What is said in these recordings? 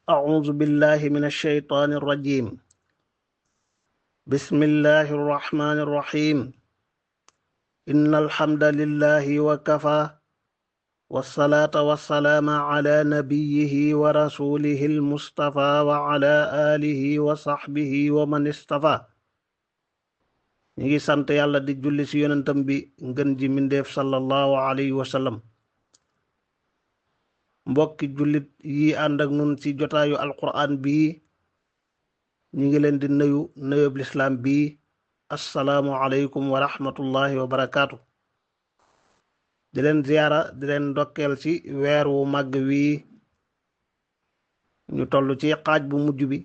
أعوذ بالله من الشيطان الرجيم. بسم الله الرحمن الرحيم. إن الحمد لله وكفى والصلاة والسلام على نبيه ورسوله المصطفى وعلى آله وصحبه ومن اصطفى. ñi ngi sant yàlla di julli ci yonentam bi ngën ji mindeef sallallahu alayhi wa sallam. mbokki jullit yi ànd ak nun ci jotaayu alquran bii ñi ngi leen di nuyu nuyub lislaam bii assalaamu aleykum wa rahmatullahi wa barakaatu. di leen ziyaara di leen ndokkeel ci weer wu màgg wii ñu toll ci xaaj bu mujj bi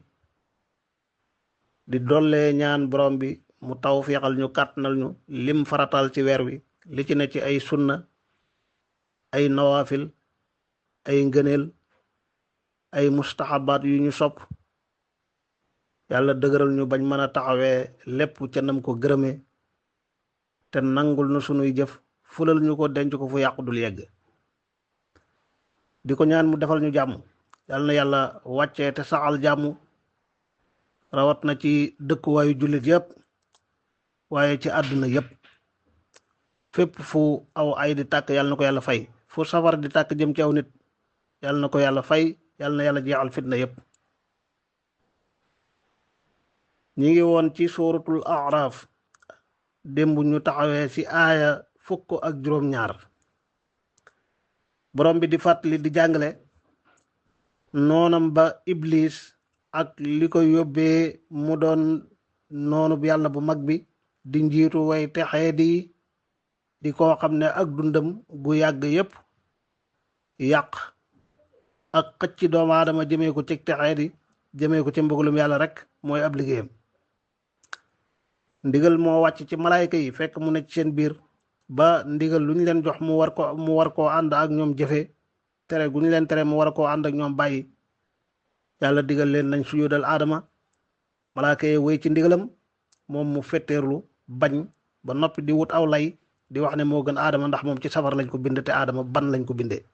di dollee ñaan borom bi mu tawfiixal ñu kàttanal ñu lim faratal ci weer wi li ci ne ci ay sunna ay nawaafil ay ngëneel ay mustahabaat yu ñu sopp yàlla dëgëral ñu bañ mën a taxawee lépp ca nam ko gërëme te nangul na sunuy jëf fulal ñu ko denc ko fu yàqu dul yegg. di ko ñaan mu defal ñu jàmm yàlla na yàlla wàccee te saxal jàmm rawat na ci dëkkuwaayu jullit yépp waaye ci àdduna yépp fépp fu aw ay di tàkk yàlla na ko yàlla fay fu safar di tàkk jëm ci aw nit yàlla na ko yàlla fay yàlla na yàlla jeexal fitna yépp. ñi ngi woon ci suuratul A'raaf démb ñu taxawee ci aaya 12 borom bi di fàttali di jàngale noonam ba iblis ak li ko yóbbee mu doon noonu bu yàlla bu mag bi di njiitu way texee di koo xam ne ak dundam gu yàgg yépp yàq ak xëcc doomu aadama jëmee ko ci texee di jëmee ko ci mbugalum yàlla rek mooy ab liggéeyam. ndigal moo wàcc ci malaayka yi fekk mu ne ci seen biir ba ndigal lu ñu leen jox mu war koo ànd ak ñoom jëfe tere gu ñu leen tere mu war koo ànd ak ñoom bàyyi. yàlla digal leen nañ sujjóotal aadama malaayka yi wéy ci ndigalam moom mu fetteerlu bañ ba noppi di wut aw lay di wax ne moo gën aadama ndax moom ci safar lañ ko bind te aadama ban lañ ko bindee.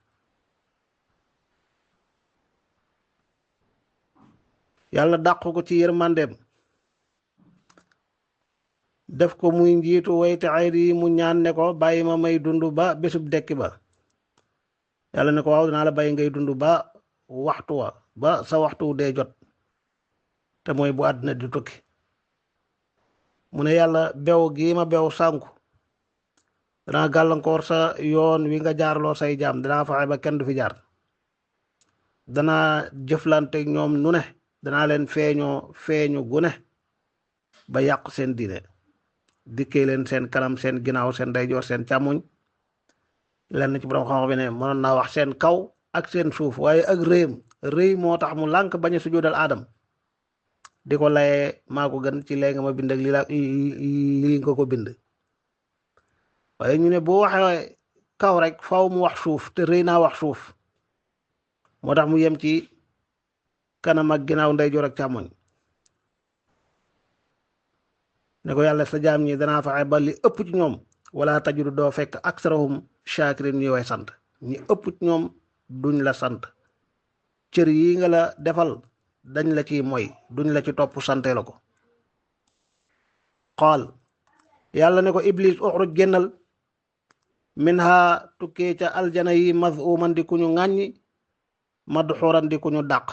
yàlla dàq ko ci yërmandeem def ko muy njiitu wayte ayri yi mu ñaan ne ko bàyyi ma may dund ba bésub dekki ba. yàlla ne ko waaw dinaa la bàyyi ngay dund ba waxtu wa ba sa waxtu dee jot te mooy bu àddina di tukki. mu ne yàlla bew gii ma bew sànku danaa gàllankoor sa yoon wi nga jaarloo say jaam danaa fexe ba kenn du fi jaar. danaa jëflante ñoom nu ne danaa leen feeñu gu ne ba yàq seen diine dikkee leen seen kanam seen ginnaaw seen ndeyjoor seen càmmoñ. lenn ci borom xam-xam bi ne mënoon naa wax seen kaw ak seen suuf waaye ak rëy moo tax mu lànk bañ a sujjóotal aadam di ko layee maa ko gën ci léegi nga ma bind ak lii nga ko bind. waaye ñu ne boo waxee kaw rek faw mu wax suuf te rëy naa wax suuf moo tax mu yem ci kanam ak ginnaaw ndeyjoor ak càmmoñ. ne ko yàlla sa jaam ñi danaa fexe ba li ëpp ci ñoom wala tajudu doo fekk aksarahum shakirin ñuy way sant ñi ëpp ci ñoom duñ la sant cër yi nga la defal dañ la ci moy duñ la ci topp sante la ko. qaal yàlla ne ko iblis uxruj génnal minha tukkee ca aljana yi mazuman di ku ñu ŋàññi madxuran di ku ñu dàq.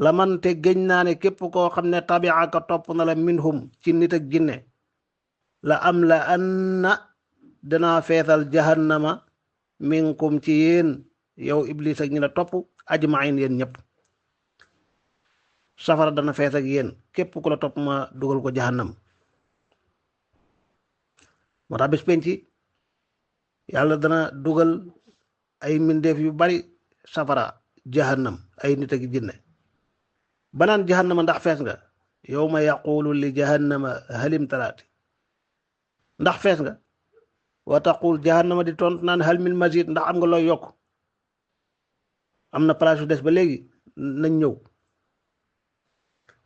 la man te géñ naa ne képp koo xam ne tabiaka topp na la minhum ci nit ak jinne la am la anna danaa feesal jahannama minkum ci yéen yow iblis ak ñi la topp ajmain yéen ñëpp. safara dana fees ak yéen képp ku la topp ma dugal ko jahannam. moo tax bés penc yàlla dana dugal ay mbindeef yu bari safara jahannam ay nit ak jinne banaan jahannama ndax fees nga yawma yaqulu li jahannama halim talaati ndax fees nga wa taqul jahannama di tontu naan hal min mazid ndax am nga looy yokk am na place yu des ba léegi nañ ñëw.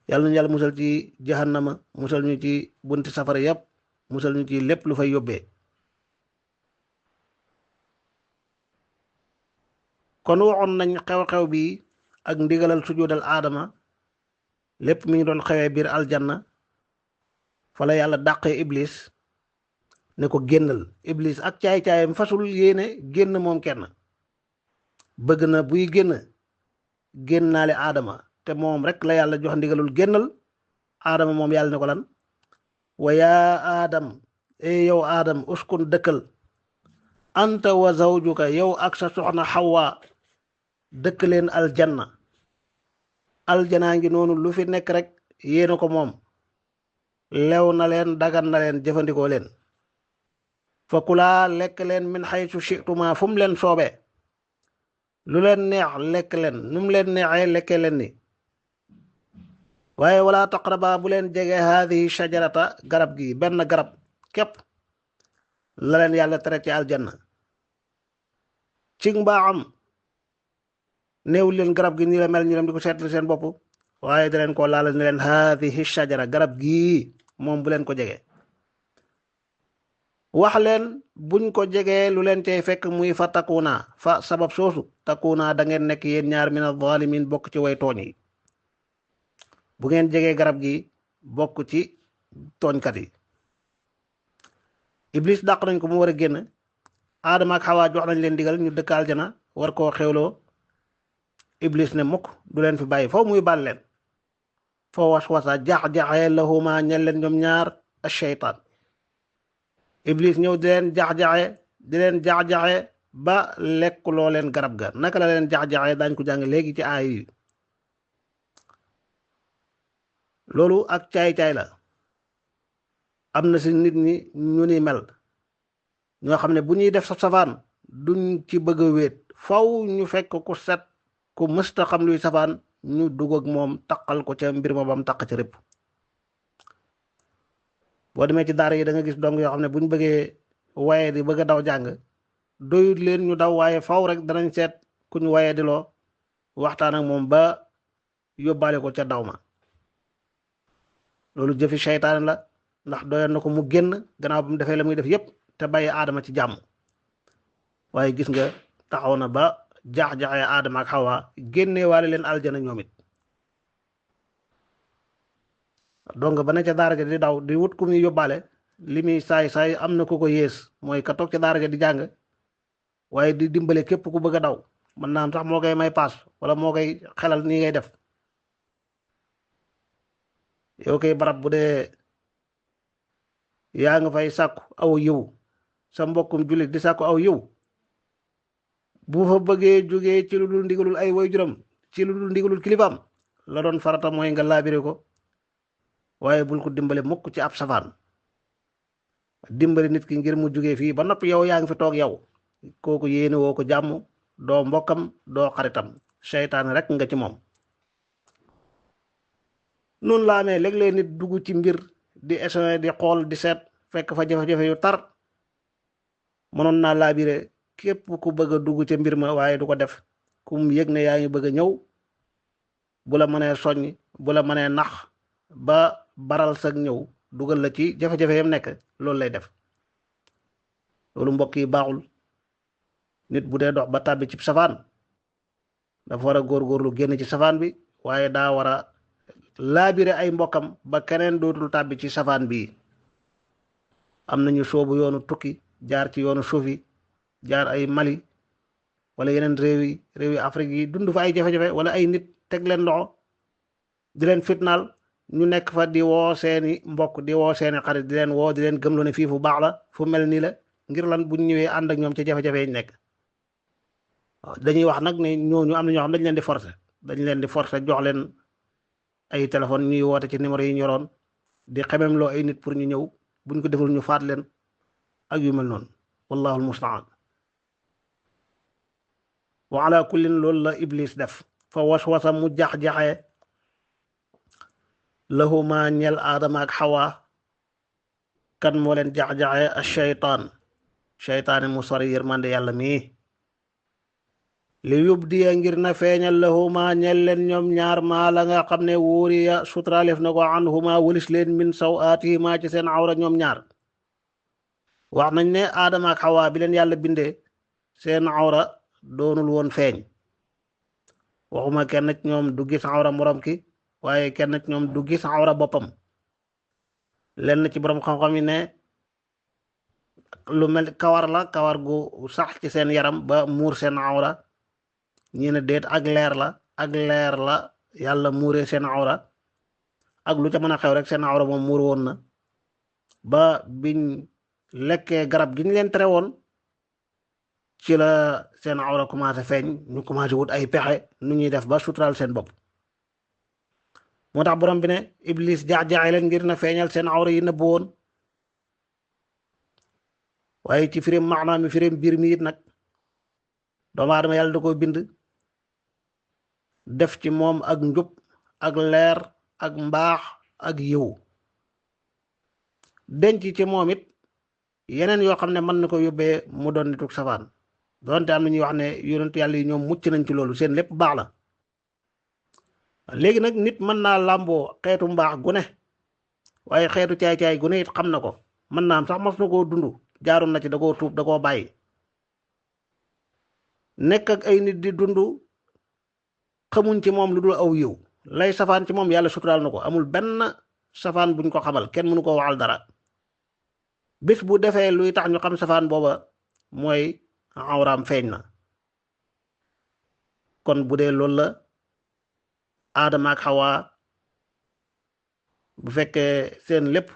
yàlla nañu yàlla musal ci jahannama musal ñu ci bunti safara yépp musal ñu ci lépp lu fay yóbbee. kon waxoon nañ xew-xew bi ak ndigalal sujudal aadama lépp mi ngi doon xewee biir aljanna fa la yàlla dàqee iblis ne ko génnal. iblis ak caay-caayam fasul yéene génn moom kenn, bëgg na buy génnaale aadama, te moom rek la yàlla jox ndigalul génnal. aadama moom yàlla ne ko lan, wa yaa aadam, yow aadam, uskun dëkkal, anta wa zawjuka, yow ak sa soxna xawa, dëkk leen aljanna. aljanaa ngi noonu, lu fi nekk rek yéena ko moom, lew na leen, dagan na leen, jëfandikoo leen. fa kulaa lekk leen min xaysu shituma, fu mu leen soobee, lu leen neex lekk leen, nu mu leen neexee lekkee leen ni. waaye wala taqraba, bu leen jege haadihi shajarata, garab gi, benn garab képp la leen yàlla tere ci aljanna. ci mbaaxam néew leen garab gi nii la mel, ñu dem di ko seetlu seen bopp, waaye da leen koo laala ne leen haadihi shajara, garab gii moom bu leen ko jege. wax leen buñ ko jegee lu leen tey fekk muy fa takuna, fa sabab soosu takuna da ngeen nekk yéen ñaar min az-zalimin, bokk ci way tooñ yi. bu ngeen jegee garab gi bokk ci tooñkat yi. iblis dàq nañ ko mu war a génn, aadama ak xawaa jox nañ leen digal ñu dëkk aljana war koo xewloo. iblis ne mukk du leen fi bàyyi, foo muy bal leen. foo waswasa jax-jaxee lahuma ñel leen ñoom ñaar ash-shaytaan. iblis ñëw di leen jax-jaxe ba lekkuloo leen garab ga. naka la leen jax-jaxe daañ ko jàng léegi ci aay yi. loolu ak caay-caay la. am na si nit ñi ñu ni mel, ñoo xam ne bu ñuy def safaan duñ ci bëgg a wéet, faw ñu fekk ku set ku mësta xam luy safaan, ñu dugg ak moom taqal ko ca mbir ma bam taq ci rëpp. boo demee ci daara yi da nga gis dong yoo xam ne buñ bëggee waye di bëgg a daw jàng, doyut leen ñu daw, waaye faw rek danañ seet kuñ waye di loo waxtaan ak moom ba yóbbaale ko ca daw ma. loolu jëfi seytaane la, ndax doyoon na ko mu génn gannaaw ba mu defee la muy def yépp te bàyyi aadama ci jàmm. waaye gis nga taxaw na ba jax-jaxee aadama ak xawa, génnee waale leen aljana ñoom it. donc ba ne ca daara ja di daw di wut ku muy yóbbaale, li muy saay am na ku ko yées, mooy ka toog ca daara ja di jàng waaye di dimbale képp ku bëgg a daw. mën naa am sax moo koy may paas wala moo koy xelal nii ngay def. yow koy barab bu dee yaa nga fay sàkku aw yiw, sa mbokkum jullit di sàkku aw yiw, bu fa bëggee jógee ci lu dul ndigalul ay waajuram, ci lu dul ndigalul kilifaam, la doon farata mooy nga laabire ko, waaye bul ko dimbale mukk ci ab safaan. dimbali nit ki ngir mu jógee fii ba noppi yow yaa ngi fi toog yow, kooku yéene woo ko jàmm, doo mbokkam, doo xaritam, seytaan rek nga ci moom. noonu la amee léeg-léeg nit dugg ci mbir di essayer di xool di seet, fekk fa jafe-jafe yu tar, mënoon naa laabire képp ku bëgg a dugg ca mbir ma, waaye du ko def. ku mu yëg ne yaa ngi bëgg a ñëw, bu la mënee soññ, bu la mënee nax ba baral sag ñëw, dugal la ci jafe-jafe yam nekk, loolu lay def. loolu mbokk yi baaxul. nit bu dee dox ba tàbbi ci safaan, dafa war a góorgóorlu génn ci safaan bi, waaye daa war a laabire ay mbokkam ba keneen dootul tàbbi ci safaan bii. am nañu soobu yoonu tukki, jaar ci yoonu suufi, jaar ay Mali wala yeneen réewi Afrique yi, dund fa ay jafe-jafe, wala ay nit teg leen loxo di leen fitnaal, ñu nekk fa di woo seeni mbokk, di woo seeni xarit, di leen woo, di leen gëmloo ne fii fu baax la, fu mel nii la, ngir lan buñ ñëwee ànd ak ñoom ci jafe-jafe yi nekk. waaw dañuy wax nag ne ñooñu am na ñoo xam dañ leen di forcer jox leen ay téléphone ñuy woote ci numéro yi ñu yoroon, di xemem loo ay nit pour ñu ñëw, buñ ko deful ñu faat leen ak yu mel noonu. wallahu almustaan. wa ala kullin loolu la iblis def. fa waswasa mu jax-jaxee lahuma ñel aadama ak xawa. kan moo leen jax-jaxee ash-shaytaan, shaytaani mu sori yërmande yàlla mii. li yubdiya ngir na feeñal lahuma ñel leen ñoom ñaar maa la nga xam ne wóoriya sutraalef na ko anhuma wëlis leen min sawaatihima ci seen awra ñoom ñaar. wax nañ ne aadama ak xawa bi leen yàlla bindee, seen awra doonul woon feeñ, waxuma kenn ci ñoom du gis awra morom ki waaye kenn ci ñoom du gis awra boppam lenn ci borom xam-xam yi ne lu mel kawar la kawar gu sax ci seen yaram ba muur seen awra ñi ne déet ak leer la yàlla muuree seen awra ak lu ca mën a xew rek seen awra moom muur woon na ba biñ lekkee garab gi ñu leen tere woon ci la seen awra commencé feeñ ñu commencé wut ay pexe nu ñuy def ba suturaal seen bopp moo tax borom bi ne iblis jaax-jaaxe leen ngir na feeñal seen awra yi nëbb woon waaye ci firim maanaam mi firim biir mi it nag doomu aadama yàlla da ko bind def ci moom ak njub ak leer ak mbaax ak yiw denc ci moom it yeneen yoo xam ne mën na ko yóbbee mu doon nituk safaan doonte am na ñuy wax ne yonent yàlla yi ñoom mucc nañ ci loolu seen lépp baax la léegi nag nit mën naa làmboo xeetu mbaax gu ne waaye xeetu caay-caay gu ne it xam na ko mën naa am sax mas na koo dund jaaroon na ci da koo tuub da koo bàyyi nekk ak ay nit di dund xamuñ ci moom lu dul aw yiw lay safaan ci moom yàlla suturaal na ko amul benn safaan buñ ko xamal kenn mënu ko waxal dara bis bu defee luy tax ñu xam safaan booba mooy awraam feeñ na kon bu dee loolu la Aadama ak Xawa bu fekkee seen lépp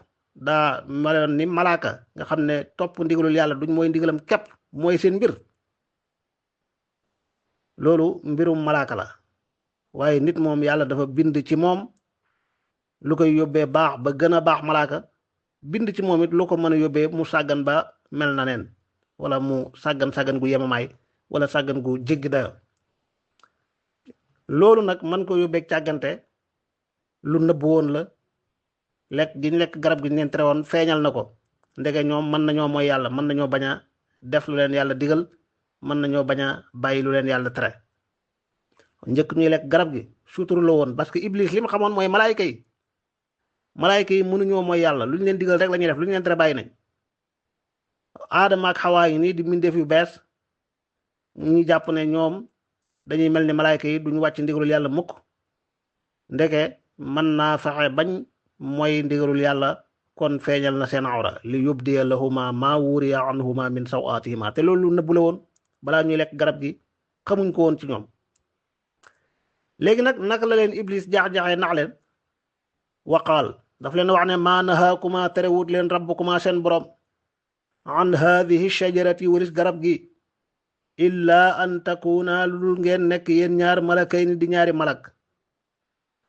daa meloon ni malaaka nga xam ne topp ndigalul yàlla duñ mooy ndigalam képp mooy seen mbir loolu mbirum malaaka la waaye nit moom yàlla dafa bind ci moom lu koy yóbbee baax ba gën a baax malaaka bind ci moom it lu ko mën a yóbbee mu sàggan ba mel na neen wala mu sàggan gu yemamaay wala sàggan gu jéggi dayo loolu nag man ko yóbbee càggante lu nëbb woon la lekk gi ñu lekk garab gi ñu leen tere woon feeñal na ko ndege ñoom mën nañoo mooy yàlla mën nañoo bañ a def lu leen yàlla digal mën nañoo bañ a bàyyi lu leen yàlla tere njëkk ñuy lekk garab gi suturu la woon parce que iblis li mu xamoon mooy malaayka yi mënuñoo mooy yàlla lu ñu leen digal rek la ñuy def lu ñu leen tere bàyyi nañ Aadama ak Xawaa yi nii di mbindeef yu bees ñu jàpp ne ñoom dañuy mel ni malaayka yi duñu wàcc ndigalul yàlla mukk ndeke mën naa fexe bañ mooy ndigalul yàlla kon feeñal na seen awra li yubdiya lahuma maa wuriya anhuma min sawatihima te loolu nëbbu la woon balaa ñuy lekk garab gi xamuñ ko woon ci ñoom léegi nag naka la leen iblis jaax-jaaxee nax leen waqaal daf leen wax ne maa nahaakuma terewut leen rabbukuma seen borom an haadihi shajarati walis garab gi illa an takuna lu dul ngeen nekk yéen ñaar malakay ni di ñaari malak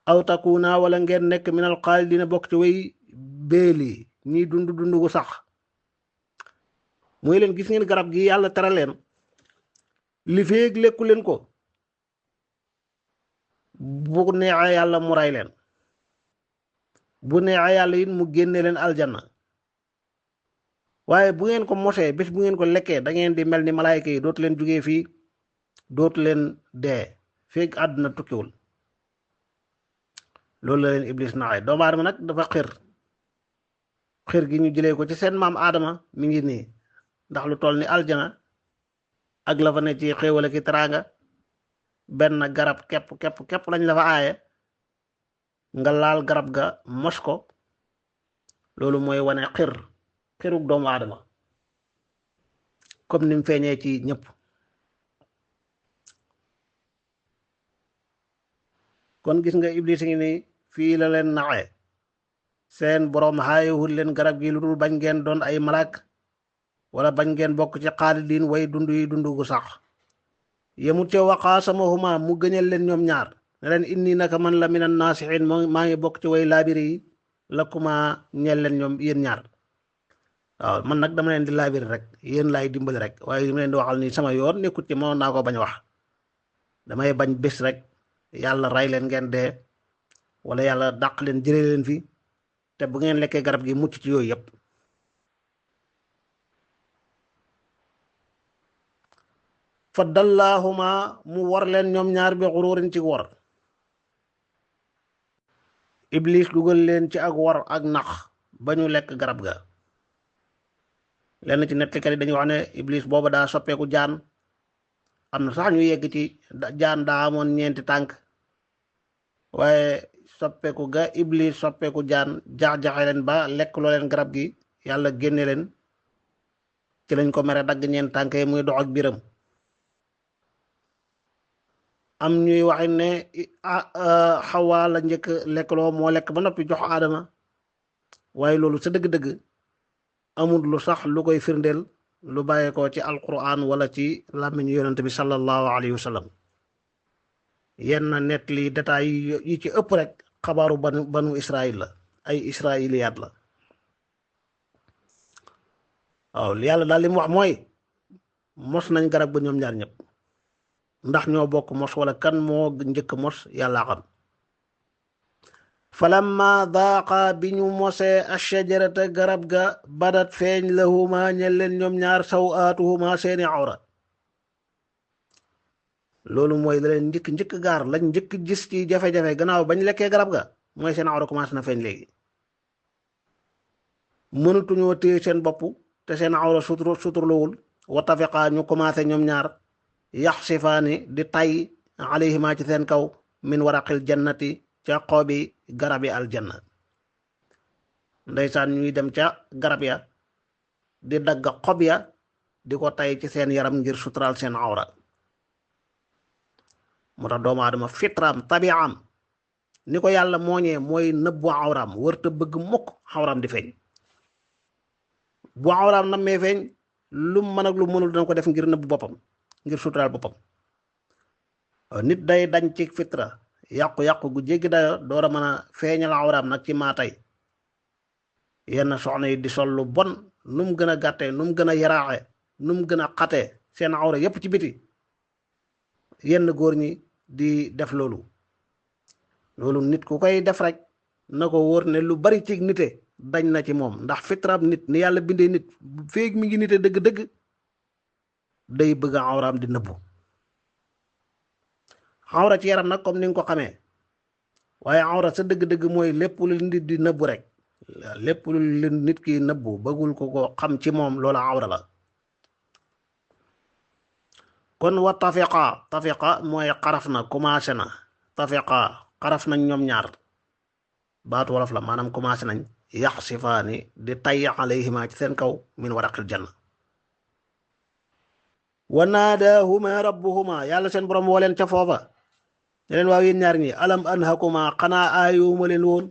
aw takuna wala ngeen nekk minal xaalidina bokk ci way beeli ñiy dund gu sax mooy leen gis ngeen garab gi yàlla tere leen li feeg lekku leen ko bu neexee yàlla mu ray leen bu neexee yàlla it mu génne leen aljanna waaye bu ngeen ko mosee bés bu ngeen ko lekkee da ngeen di mel ni malaayka yi dootu leen jugee fii dootu leen dee feeg àdduna tukkiwul loolu la leen iblis naxee doomu aadama nag dafa xir gi ñu jëlee ko ci seen maam aadama mi ngi nii ndax lu toll ni aljana ak la fa ne ci xéewal ki teraanga benn garab képp lañ la fa aaye nga laal garab ga mos ko loolu mooy wane xirug doomu aadama comme ni mu feeñee ci ñëpp kon gis nga iblis ngi ni fii la leen naxee seen boroom xaayewul leen garab gi lu dul bañ ngeen doon ay malaak wala bañ ngeen bokk ci xaalidin way dund yi dund gu sax yemut ca waqaasamahuma mu gëñal leen ñoom ñaar ne leen inni naka man la minan naasihin maa ngi bokk ci way laabiri yi lakkuma ñeel leen ñoom yéen ñaar waaw man nag dama leen di laabiri rek yéen laay dimbali rek waaye dama leen di waxal ni sama yoon nekkut ci moo naa ko bañ wax damay bañ bés rek yàlla ray leen ngeen dee wala yàlla dàq leen jëlee leen fi te bu ngeen lekkee garab gi mucc ci yooyu yëpp fa dallaahuma mu war leen ñoom ñaar bi xuruurin ci war iblis dugal leen ci ak war ak nax ba ñu lekk garab ga lenn ci nettalikat yi dañuy wax ne iblis booba daa soppeeku jaan am na sax ñu yegg ci jaan daa amoon ñeenti tànk waaye soppeeku ga iblis soppeeku jaan jax-jaxe leen ba lekk loo leen garab gi yàlla génne leen ci lañ ko mere dagg ñeent tànk yi muy dox ak biram am ñuy waxe ne xawaa la njëkk lekkloo moo lekk ba noppi jox aadama waaye loolu sa dëgg-dëgg amul lu sax lu koy firndeel lu bàyyeekoo ci alquran wala ci làmmiñu yonent bi sallallahu alayhi wa sallam yenn net li détails yi ci ëpp rek xabaaru banu israil la ay israiliyaat la waaw yàlla daal li mu wax mooy mos nañ garab ba ñoom ñaar ñëpp ndax ñoo bokk mos wala kan moo njëkk mos yàlla xam falamma daaqa bi ñu mosee ashajarata garab ga badat feeñ lahuma ñel leen ñoom ñaar sawaatuhuma seeni awra loolu mooy la leen njëkk gaar lañ njëkk gis ci jafe-jafe gannaaw bañ lekkee garab ga mooy seen awra commencé na feeñ léegi mënatuñoo téye seen bopp te seen awra suturluwul wa tafiqa ñu commencé ñoom ñaar yaxsifaani di tay alayhima ci seen kaw min waraqil jannati ca xoobi garabi aljanna ndeysaan ñuy dem ca garab ya di dagg xob ya di ko tay ci seen yaram ngir suturaal seen awra moo tax doomu aadama fitraam tabiaam ni ko yàlla mooñee mooy nëbbu awraam wërta bëgg mukk awraam di feeñ bu awraam nammee feeñ lu mën ak lu mënul dana ko def ngir nëbbu boppam ngir suturaal boppam nit day dañ ci fitra yàqu-yàqu gu jéggi dayo door a mën a feeñal awraam nag ci maatay yenn soxna yi di sol lu bon nu mu gën a gàttee nu mu gën a yaraaxe nu mu gën a xatee seen awra yépp ci biti yenn góor ñi di def loolu nit ku koy def rek na ko wóor ne lu bari ci nite dañ na ci moom ndax fitraam nit ni yàlla bindee nit feeg mi ngi nite dëgg-dëgg day bëgg awraam di nëbbu awra ci yaram nag comme ni nga ko xamee waaye awra sa dëgg-dëgg mooy lépp lu nit di nëbbu rek lépp lu nit ki nëbbu bëggul ko xam ci moom loola awra la kon wa tafiqa mooy xaraf na commencé na tafiqa xaraf nañ ñoom ñaar baatu wolof la maanaam commencé nañ yaxsifaani di tay alayhima ci seen kaw min waraqil janna wa naadaahuma rabbuhuma yàlla seen borom woo leen ca foofa ne leen waaw yéen ñaar ñi alam anhakuma xanaa aayuma leen woon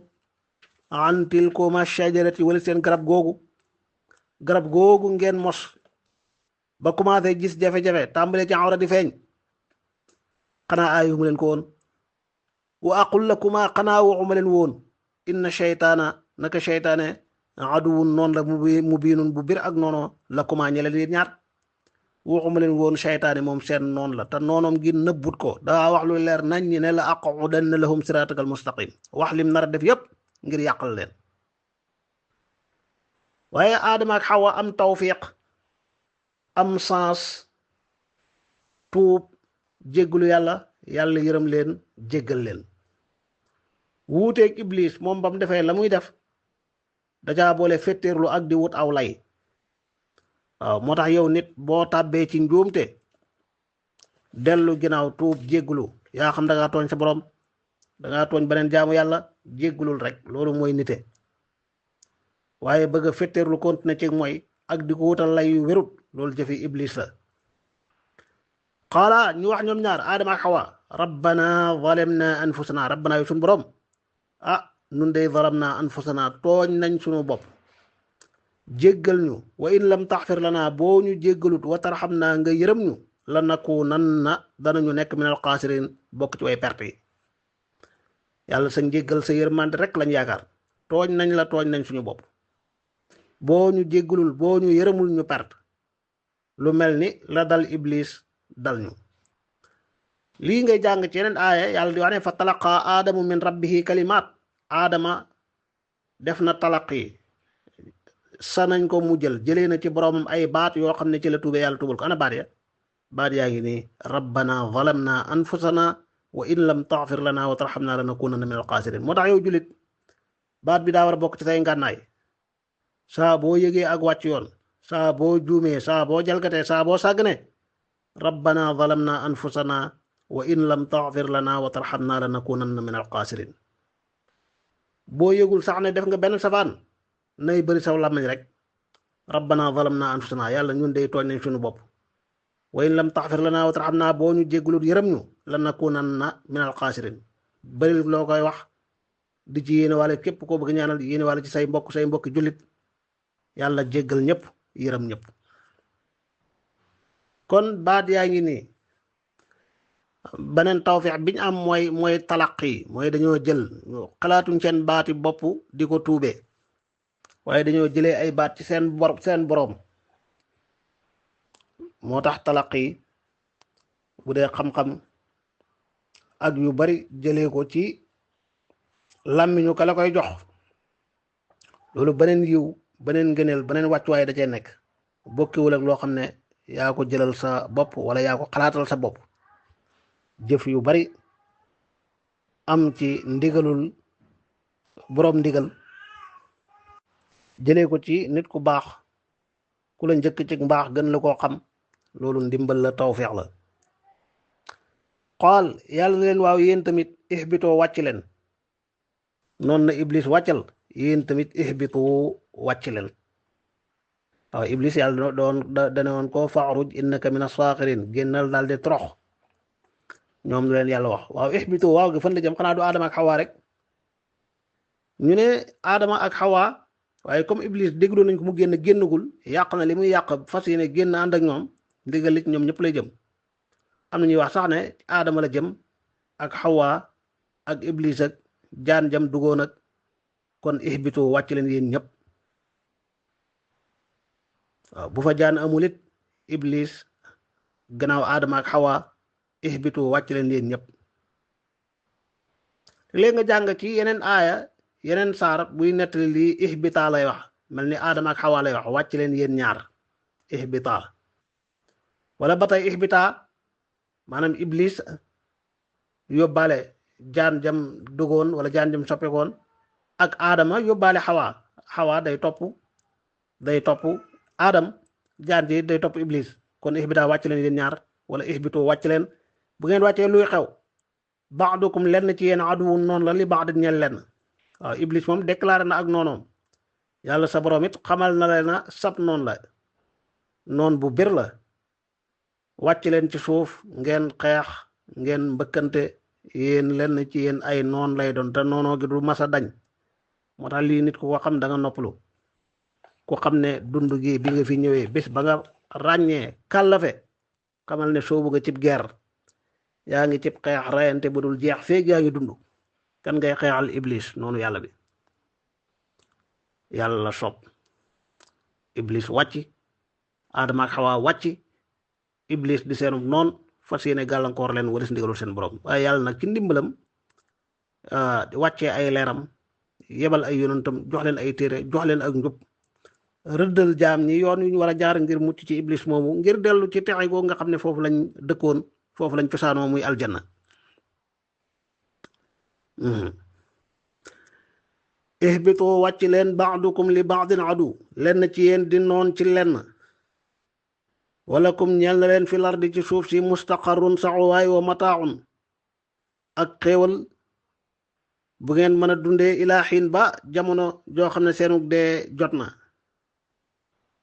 an tilkuma shajarati wala seen garab googu ngeen mos ba commencé gis jafe-jafe tàmbale ci awra di feeñ xanaa aayuma leen ko woon wa aqul lakuma xanaa waxuma leen woon inna sheytaana naka sheytaane aduwun noonu la mu biinun bu bir ak noono lakuma ñeleen yéen ñaar waxuma leen woon sheytaane moom seen noonu la te noonoom gi nëbbut ko daa wax lu leer nañ ñi ne la aqudanna lahum siratakal mustaqim wax lim nar a def yépp ngir yàqal leen waaye aadama ak xawa am tawfiq am sens tuub jéggalu yàlla yërëm leen jéggal leen wuuteeg iblis moom bam defee la muy def dajaa boole fetteerlu ak di wut aw lay waaw moo tax yow nit boo tàbbee ci njuumte dellu ginnaaw tuub jéggalu yaa xam dangaa tooñ sa borom dangaa tooñ beneen jaamu yàlla jéggalul rek loolu mooy nite waaye bëgg a fetteerlu continuer ci mooy ak di ko wutal lay yu wérut loolu jëfi iblis la qaala ñu wax ñoom ñaar aadama ak xawa rabbana zalamna anfusana rabbana yu suñ borom nun dey zalamna anfusana tooñ nañ sunu bopp jéggal ñu wa in lam taxfir lana boo ñu jéggalut wa tarxamna nga yërëm ñu la nakunanna danañu nekk min al xaasirin bokk ci way perte yi yàlla sa njéggal sa yërmande rek lañ yaakaar tooñ nañ suñu bopp boo ñu jéggalul boo ñu yërëmul ñu perte lu mel ni la dal iblis dal ñu lii ngay jàng ci yeneen aaya yàlla di wax ne fa talaqa aadamu min rabbihi kalimaat aadama def na talaqi sa nañ ko mu jëlee na ci boromam ay baat yoo xam ne ci la tuube yàlla tubal ko ana baat yaa ngi nii rabbana zalamna anfusana wa in lam taxfir lana wa tarxamna lanakunanna min alxaasirin moo tax yow julit baat bi daa war a bokk ci say ngànnaay saa boo yëgee ak wàcc yoon saa boo juumee saa boo jalgatee saa boo sàggane rabbana zalamna anfusana wa in lam taghfir lana wa tarhamna lanakunanna min alxaasirin. boo yëgul sax ne def nga benn safaan nay bëri saw làmmiñ rek rabbana zalamna anfusana yàlla ñun dey tooñ nañ suñu bopp wa in lam taghfir lana wa tarhamna boo ñu jéggalut yërëm ñu lanakunanna min alxaasirin. bëri loo koy wax di ci yéene wàlle képp koo bëgg ñaanal yéene wàlle ci say mbokk jullit yàlla jéggal ñëpp yërëm ñëpp. kon baat yaa ngi nii beneen tawfiix biñ am mooy talaqi mooy dañoo jël xalaatuñ seen baati bopp di ko tuube waaye dañoo jëlee ay baat ci seen boroom. moo tax talaqi bu dee xam-xam ak yu bari jëlee ko ci làmmiñu ka la koy jox loolu beneen yiw beneen ngëneel beneen wàccuwaay da cee nekk bokkiwul ak loo xam ne yaa ko jëlal sa bopp wala yaa ko xalaatal sa bopp. jëf yu bari am ci ndigalul boroom ndigal jëlee ko ci nit ku baax ku la njëkk ci mbaax gën la koo xam loolu ndimbal la tawfeex la. qaal yàlla na leen waaw yéen tamit ihbitoo wàcc leen noonu na iblis wàccal yéen tamit ihbitoo wàcc leen. waaw iblis yàlla dana woon ko fa'ruj innaka min as-saaxirin génnal daal di torox. ñoom lu leen yàlla wax waaw ihbitoo waaw gi fan la jëm xanaa du aadama ak xawaa rek ñu ne aadama ak xawaa waaye comme iblis déglu nañ ko mu génnagul yàq na li muy yàq fas yéene génn ànd ak ñoom ndigal li ñoom ñëpp lay jëm. am na ñuy wax sax ne aadama la jëm ak xawaa ak iblis ak jaan jam duggoon ak kon ihbitoo wàcc leen yéen ñëpp. waaw bu fa jaan amul it iblis gannaaw aadama ak xawaa ihbitu wàcc leen yéen ñëpp. léegi nga jàng ci yeneen aaya yeneen saar buy nettali lii ihbita lay wax mel ni aadama ak xawaa lay wax wàcc leen yéen ñaar ihbita. wala ba tey ihbita maanaam iblis yóbbaale jaan jam duggoon wala jaan jam soppekoon ak aadama yóbbaale xawaa day topp aadam jaan ji day topp iblis kon ihbita wàcc leen yéen ñaar wala ihbitu wàcc leen. bu ngeen wàccee luy xew ba'dukum lenn ci yéen aduwwun noonu la li ba'd ñeel lenn. waaw iblis moom déclaré na ak noonoom yàlla sa borom it xamal na leen na sab noonu la noon bu bir la wàcc leen ci suuf ngeen xeex ngeen mbëkkante yéen lenn ci yéen ay noon lay doon te noonoo gi du masa dañ. moo tax lii nit ku ko xam da nga noppalu ku xam ne dund gi bi nga fi ñëwee bés ba nga ràññee kàllafe xamal ne soo bëgg cib guerre yaa ngi cib xeex rayante bu dul jeex feeg yaa ngi dund. kan ngay xeexal iblis noonu yàlla bi yàlla la sopp iblis wàcc aadama ak xawaa wàcc iblis di seenum noon fas yéene gàllankoor leen wala si ndigalul seen borom waaye yàlla nag ci ndimbalam wàccee ay leeram yebal ay yonentam jox leen ay téere jox leen ak njub rëddal jaam ñi yoon yu ñu war a jaar ngir mucc ci iblis moomu ngir dellu ci texe googu nga xam ne foofu lañ dëkkoon foofu lañ cosaanoo muy aljanna. ihbitu wàcc leen ba'dukum li ba'din adu lenn ci yéen di noon ci lenn walakum ñeel na leen fil ardi ci suuf si mustaqarrun saxuwaay wa mataaun ak xéewal bu ngeen mën a dundee ilaa xiin ba jamono joo xam ne seenug dee jot na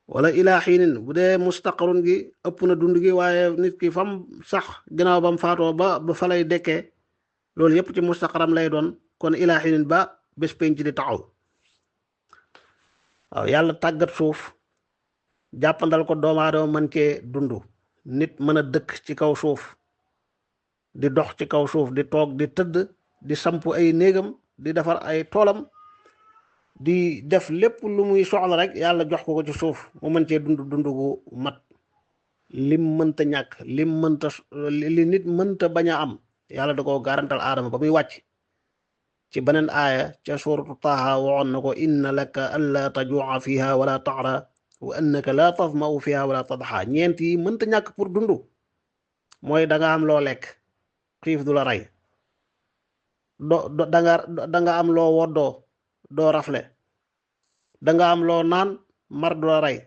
wala ilaa xiinin bu dee mustaqarrun gi ëpp na dund gi waaye nit ki fam sax gannaaw bam faatoo ba fa lay dekkee loolu yépp ci mustaqaram lay doon kon ilaa xiinin ba bés penc di taxaw. waaw yàlla tàggat suuf jàppandal ko doomu aadama mën cee dund nit mën a dëkk ci kaw suuf di dox ci kaw suuf di toog di tëdd di samp ay néegam di defar ay toolam di def lépp lu muy soxla rek yàlla jox ko ci suuf mu mën cee dund gu mat lim mënta ñàkk li nit mënta bañ a am yàlla da koo garantal aadama ba muy wàcc ci beneen aaya ca suuratu Taaha waxoon na ko inna laka allaa tajuu'a fiha wala ta'ra wa annaka laa tazma'u fiha wala tadha ñeent yi mënta ñàkk pour dund mooy da nga am loo lekk xiif du la rey da nga am loo woddoo doo rafle da nga am loo naan mar du la rey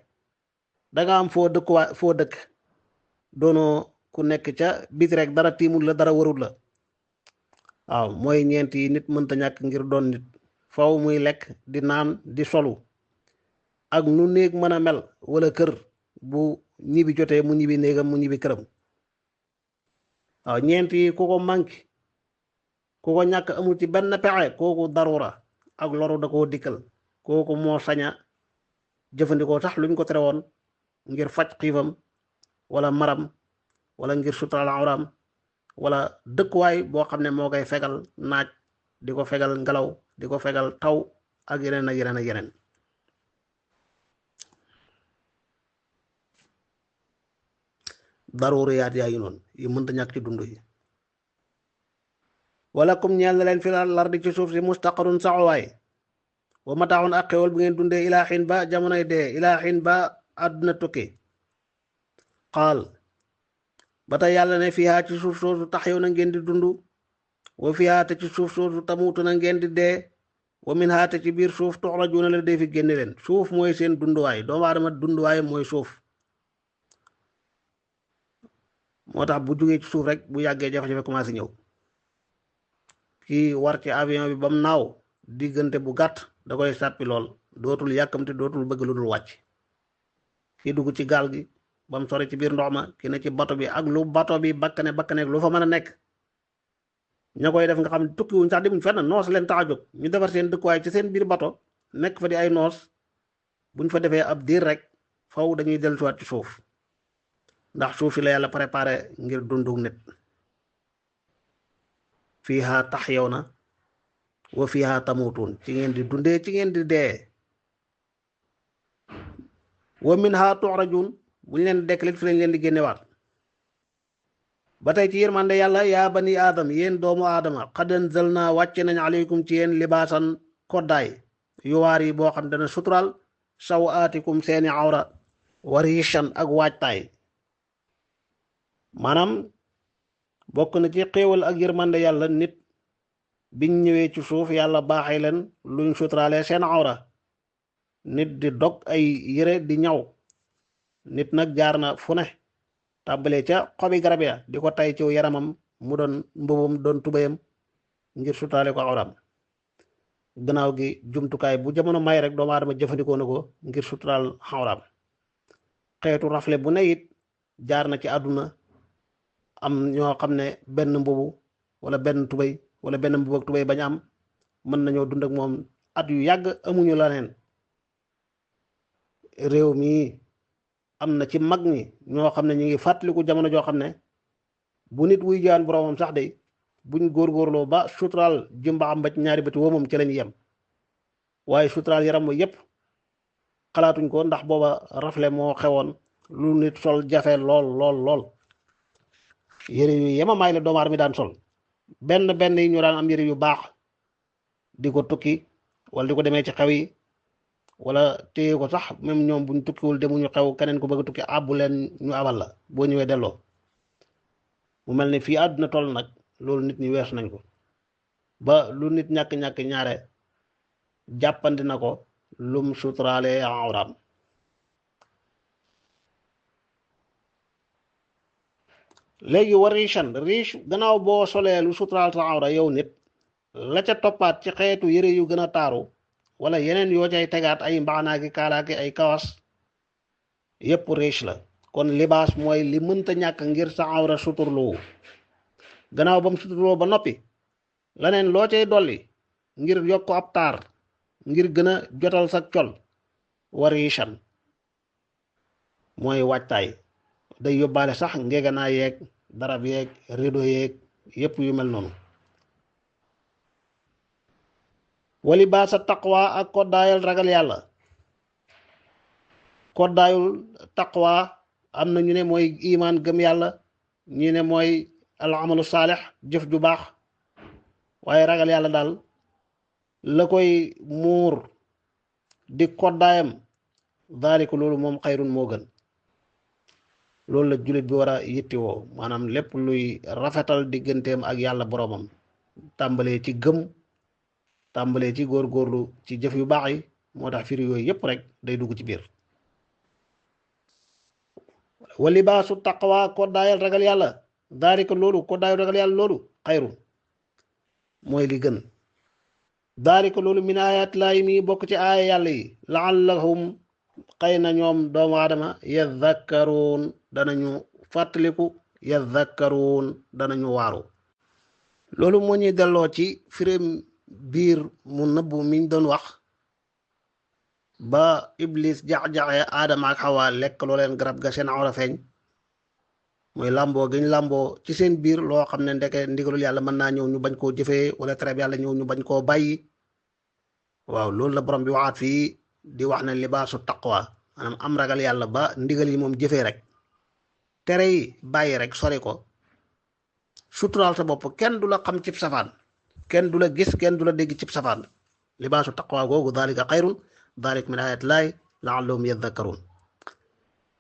da nga am foo dëkk doonoo ku nekk ca biti rek dara tiimul la dara warul la waaw mooy ñeent yi nit mënta ñàkk ngir doon nit faw muy lekk di naan di solu ak nu néeg mën a mel wala kër bu ñibbi jotee mu ñibbi néegam mu ñibbi këram waaw ñeent yi ku ko manqué ku ko ñàkk amul ci benn pexe kooku darura ak loru da koo dikkal kooku moo saña jëfandikoo sax luñ ko tere woon ngir faj xiifam wala maram wala ngir suturaal awraam wala dëkkuwaay boo xam ne moo koy fegal naaj di ko fegal ngelaw di ko fegal taw ak yeneen ak yeneen ak yeneen daruriyaat yaa ngi noonu yi mënta ñàkk ci dund yi wala kum ñeel na leen fi lardi ci suuf si mustaqarun saxuwaay wa mataaxun ak xewal bu ngeen dundee ilaa xiin ba jamonoy dee ilaa xiin ba àdduna tukki xaal ba tey yàlla ne fiihaa ci suuf soosu tax yow na ngeen di dund wa fiihaa te ci suuf soosu tamuutu na ngeen di dee wa minhaa te ci biir suuf tuxrajuuna la dee fi génne leen suuf mooy seen dunduwaay doomu aadama dunduwaay mooy suuf moo tax bu jógee ci suuf rek bu yàggee jafe-jafe commencé ñëw kii war ci avion bi ba mu naaw diggante bu gàtt da koy sàppi lool dootul yàkkamte dootul bëgg lu dul wàcc kii dugg ci gaal gi ba mu sori ci biir ndox ma ki ne ci bato bi ak lu bato bi bakkane lu fa mën a nekk ña koy def nga xam ne tukki wuñ sax demuñ fenn noos leen tax a jóg ñu defar seen dëkkuwaay ci seen biir bato nekk fa di ay noos buñ fa defee ab diir rek faw dañuy dellusiwaat ci suuf ndax suuf si la yàlla préparé ngir dundu nit fiihaa taxyawna wa fiihaa tamuutuun ci ngeen di dundee ci ngeen di dee wa minhaa tuxrajuun buñ leen dekkalit fi lañ leen di génnewaat ba tey ci yërmande yàlla yaa bani aadam yéen doomu aadama qad anzalnaa wàcce nañ aleykum ci yéen libaasan koddaay yuwaar yi boo xam dana sutural sawaatikum seeni awra wa riishan ak waajtaay maanaam bokk na ci xéewal ak yërmande yàlla nit biñ ñëwee ci suuf yàlla baaxee leen luñ suturaale seen awra nit di dog ay yére di ñaw nit nag jaar na fu ne tàmbalee ca xobi garab ya di ko tay ci yaramam mu doon mbubum doon tubayam ngir suturaale ko awram gannaaw gi jumtukaay bu jamono may rek doomu aadama jëfandikoo na ko ngir suturaal awram xeetu rafle bu ne it jaar na ci àdduna am ñoo xam ne benn mbubu wala benn tubay wala benn mbubu ak tubay bañ am mën nañoo dund ak moom at yu yàgg amuñu la neen réew mi am na ci mag ñi ñoo xam ne ñu ngi fàttaliku jamono joo xam ne bu nit wuy jaan boromam sax de buñ góorgóorloo ba suturaal jëmba am ba ci ñaari bëti woo moom ci lañ yem waaye suturaal yaram wa yépp xalaatuñ ko ndax booba rafle moo xewoon lu nit sol jafe lool yére yu yemamaay la doomu aadama mi daan sol benn yi ñu daan am yére yu baax di ko tukki wala di ko demee ci xew yi wala téye ko sax même ñoom buñ tukkiwul demuñu xew keneen ko bëgg a tukki àbbu leen ñu abal la boo ñëwee delloo mu mel ni fii àdduna toll nag loolu nit ñi wees nañ ko ba lu nit ñàkk-ñàkk ñaare jàppandi na ko lum suturaale awraam léegi war riche gannaaw boo solee lu suturaal sa awra yow nit la ca toppaat ci xeetu yëre yu gën a taaru wala yeneen yoo cay tegaat ay mbaxanaaki kaalaaki ay kawas yépp riche la kon libaas mooy li mënta ñàkk ngir sa awra suturloo gannaaw ba mu suturloo ba noppi leneen loo cay dolli ngir yokk ab taar ngir gën a jotal sa col war richan mooy waajtaay day yóbbaale sax ngeeganaa yeeg darab yeeg rido yeeg yépp yu mel noonu wali baasa taqwa ak koddaayal ragal yàlla koddaayul taqwa am na ñu ne mooy imaan gëm yàlla ñu ne mooy al amalu saalix jëf ju baax waaye ragal yàlla daal la koy muur di koddaayam daaliku loolu moom xayrun moo gën loolu la jullit bi war a yittewoo maanaam lépp luy rafetal digganteem ak yàlla boroomam tàmbalee ci gëm tàmbalee ci góorgóorlu ci jëf yu baax yi moo tax firi yooyu yépp rek day dugg ci biir wa libaasu taqwa koddaayal ragal yàlla daalika loolu koddaayal ragal yàlla loolu xayru mooy li gën daalika loolu min ayat laay mi bokk ci aaya yàlla yi laallahum xëy na ñoom doomu aadama yadhakkaruun danañu fàttaliku yadhakkaruun danañu waaru loolu moo ñuy delloo ci firim biir mu nëbbu miñ doon wax ba iblis jax-jaxe aadama ak xawa lekk loo leen garab ga seen awra feeñ mooy làmboo giñ làmboo ci seen biir loo xam ne ndeke ndigalul yàlla mën naa ñëw ñu bañ koo jëfee wala tere bi yàlla ñëw ñu bañ koo bàyyi waaw loolu la borom bi waxaat fii di wax ne libaasu taqwa maanaam am ragal yàlla ba ndigal yi moom jëfee rek tere yi bàyyi rek sori ko suturaal sa bopp kenn du la xam cib safaan kenn du la gis kenn du la dégg cib safaan libaasu taqwa googu daalika xayrun daalik min ayat laay laallahum yadhakkaruun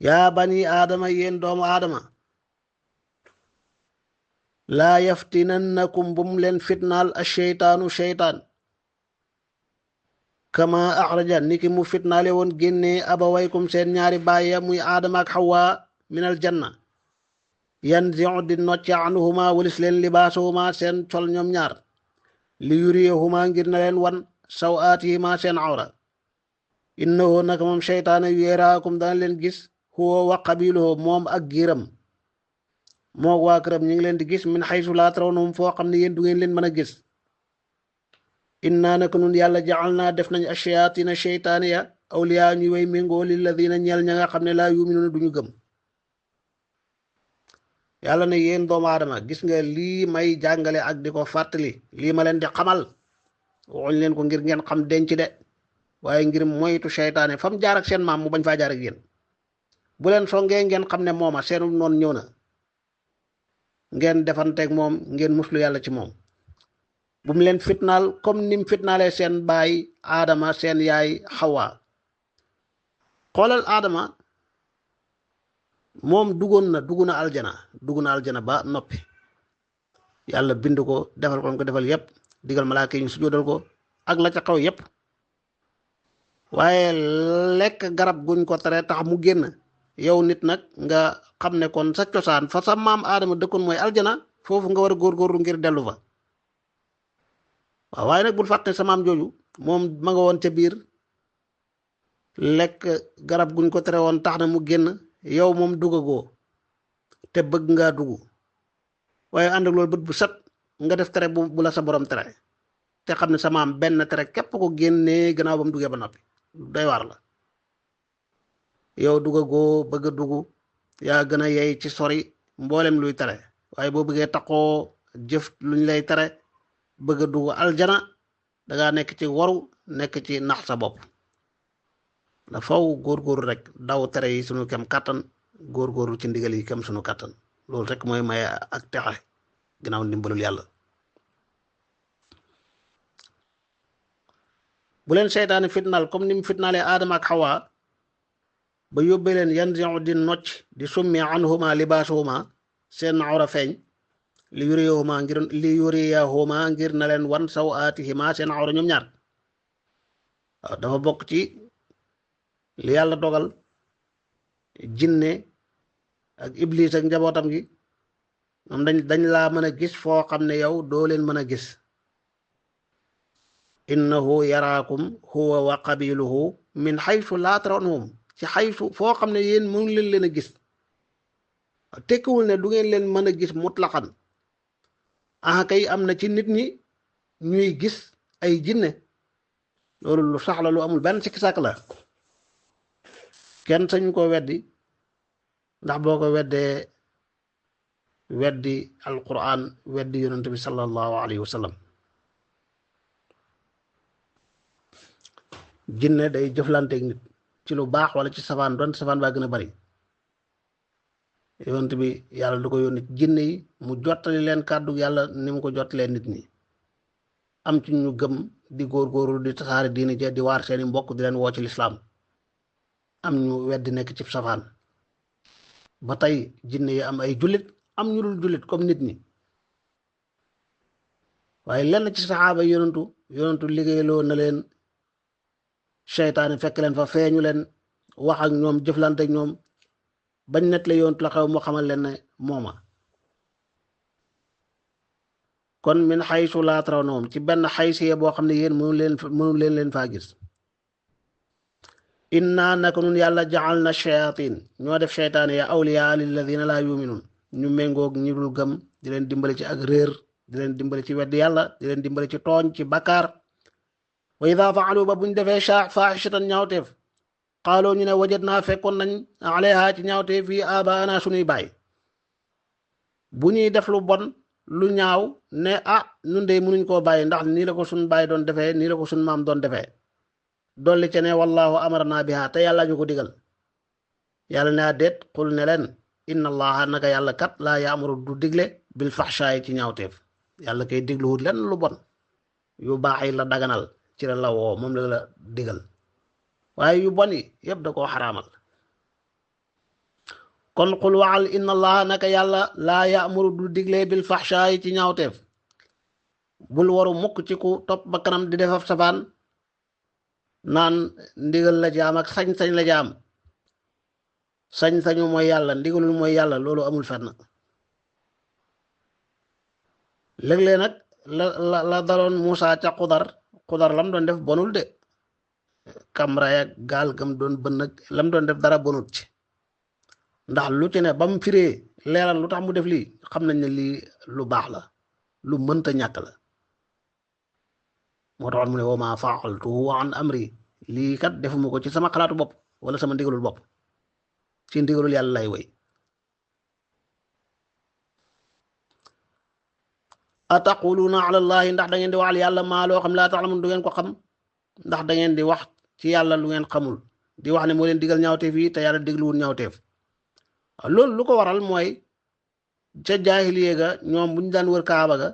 yaa bani aadama yéen doomu aadama laa yaftinannakum bum leen fitnaal a sheytaanu sheytaan kama axraja niki mu fitnaale woon génnee abawaykum seen ñaari baaya muy aadama ak xawa minal janna yanzi'u di nocce anhuma walis leen libaasuhuma seen col ñoom ñaar li yuriyahuma ngir na leen wan sawaatihima seen awra innahu naka moom sheytaana yaraakum dana leen gis huwa wa qabiluhu moom ak giiram moog waa këram ñu ngi leen di gis min xaysu laa tarawnahum foo xam ne yéen du ngeen leen mën a gis innaa naka nun yàlla jaxal naa def nañ ashayaatina sheytaane ya awliyaa ñuy way méngoo lilladina ñeel ña nga xam ne laa yuminuuna duñu gëm yàlla ne yéen doomu aadama gis nga lii may jàngale ak di ko fàttali lii ma leen di xamal waxuñ leen ko ngir ngeen xam denc de waaye ngir moytu sheytaane fam jaar ak seen maam mu bañ faa jaar ak yéen bu leen songee ngeen xam ne mooma seenu noonu ñëw na ngeen defanteeg moom ngeen muslu yàlla ci moom bu mu leen fitnaal comme nim fitnaalee seen baay aadama seen yaay xawa xoolal aadama moom dugg na aljana ba noppi yàlla bind ko defal ko defal yépp digal malaaka yi ñu sujjóotal ko ak la ca xaw yépp waaye lekk garab guñ ko tere tax mu génn yow nit nag nga xam ne kon sa cosaan fa sa maam aadama dëkkoon mooy aljana foofu nga war a góorgóorlu ngir dellu fa waaw waaye nag bul fàtte sa maam jooju moom ma nga woon ca biir lekk garab guñ ko tere woon tax na mu génn yow moom duggagoo te bëgg ngaa dugg waaye ànd ak loolu bët bu set nga def tere bu la sa borom tere te xam ne sa maam benn tere képp ko génnee gannaaw ba mu duggee ba noppi doy waar la yow duggagoo bëgg a dugg yaa gën a yey ci sori mboolem luy tere waaye boo bëggee taxoo jëf luñ lay tere bëgg a dugg aljana dangaa nekk ci waru nekk ci nax sa bopp da faw góorgóorlu rek daw tere yi sunu kem kàttan góorgóorlu ci ndigal yi kem sunu kàttan loolu rek mooy maye ak texe ginnaaw ndimbalul yàlla bu leen seytaane fitnaal comme ni mu fitnaalee aadama ak xawa ba yóbbee leen yanzi'u di nocc di summi anhuma libaasuhuma seen awra feeñ li yuriyahuma ngir na leen wan sawaatihima seen awra ñoom ñaar waaw dafa bokk ci li yàlla dogal jinne ak iblis ak njabootam gi moom dañ laa mën a gis foo xam ne yow doo leen mën a gis innahu yaraakum huwa wa qabiluhu min xaysu laa tarawnahum ci xaysu foo xam ne yéen mënu leen a gis tekkiwul ne du ngeen leen mën a gis mutlaqan ah kay am na ci nit ñi ñuy gis ay jinne loolu lu sax la lu amul benn sikki sàkk la kenn sañu ko weddi ndax boo ko weddee weddi alquran weddi yonent bi sallallahu alayhi wa sallam jinne day jëflanteeg nit ci lu baax wala ci safaan doon safaan baa gën a bari yonent bi yàlla du ko yónni jinne yi mu jottali leen kàddu yàlla ni mu ko jottalee nit ñi am ci ñu gëm di góorgóorlu di tasaare diine ja di waar seeni mbokk di leen woo ci lislaam am ñu weddi nekk ci safaan ba tey jinne yi am ay jullit am ñu dul jullit comme nit ñi waaye lenn ci saxaaba yonentu liggéeyloo na leen seytaane fekk leen fa feeñu leen wax ak ñoom jëflante ak ñoom bañ net la yoon la xew moo xamal leen ne mooma kon min xaysu laa tarawnahum ci benn xaysiye boo xam ne yéen mënu leen faa gis inna naka nun yàlla jaal na shayatin ñoo def sheytaane ya awliya lilladina laa yuminun ñu méngoog ñi dul gëm di leen dimbali ci ak réer di leen dimbali ci weddi yàlla di leen dimbali ci tooñ ci bakkaar wa ida faalu ba buñ defee faaxishatan ñaawteef xaaloo ñu ne wajat naa fekkoon nañ alayha ci ñaawteef fii abaana suñuy baay bu ñuy def lu bon lu ñaaw ne ñun de mënuñ koo bàyyi ndax nii la ko suñ baay doon defee nii la ko suñ maam doon defee dolli ci ne wallahu amarna biha te yàlla ñu ko digal yàlla ne déet xul ne leen inna allaha naka yàlla kat laa yaamuru du digle bil faxshaay ci ñaawteef yàlla kay digluwut len lu bon yu baax yi la daganal ci la woo moom la digal waaye yu bon yi yëpp da koo xaraamal kon xul waxal inna allaha naka yàlla laa yaamuru du digle bil faxshaay ci ñaawteef bul waru mukk ci ku topp ba kanam di defaf safaan naan ndigal la ci am ak sañ-sañ la ci am sañ-sañu mooy yàlla ndigalul mooy yàlla loolu amul fenn léeg-léeg nag la daloon Muusa ca xudar lam doon def bonul de kamra ak gaal gam doon bën ak lam doon def dara bonut ci ndax lu ci ne ba mu firee leeral lu tax mu def lii xam nañ ne lii lu baax la lu mënta ñàkk la moo taxoon mu ne wa maa fa'altuhu an amri lii kat defuma ko ci sama xalaatu bopp wala sama ndigalul bopp ci ndigalul yàlla lay woy ataquluna ala allahi ndax da ngeen di waxal yàlla maa loo xam laa ta'lamun du ngeen ko xam ndax da ngeen di wax ci yàlla lu ngeen xamul di wax ne moo leen digal ñaawteef yi te yàlla digluwul ñaawteef loolu lu ko waral mooy ca jaahiliya ga ñoom bu ñu daan wër kaaba ga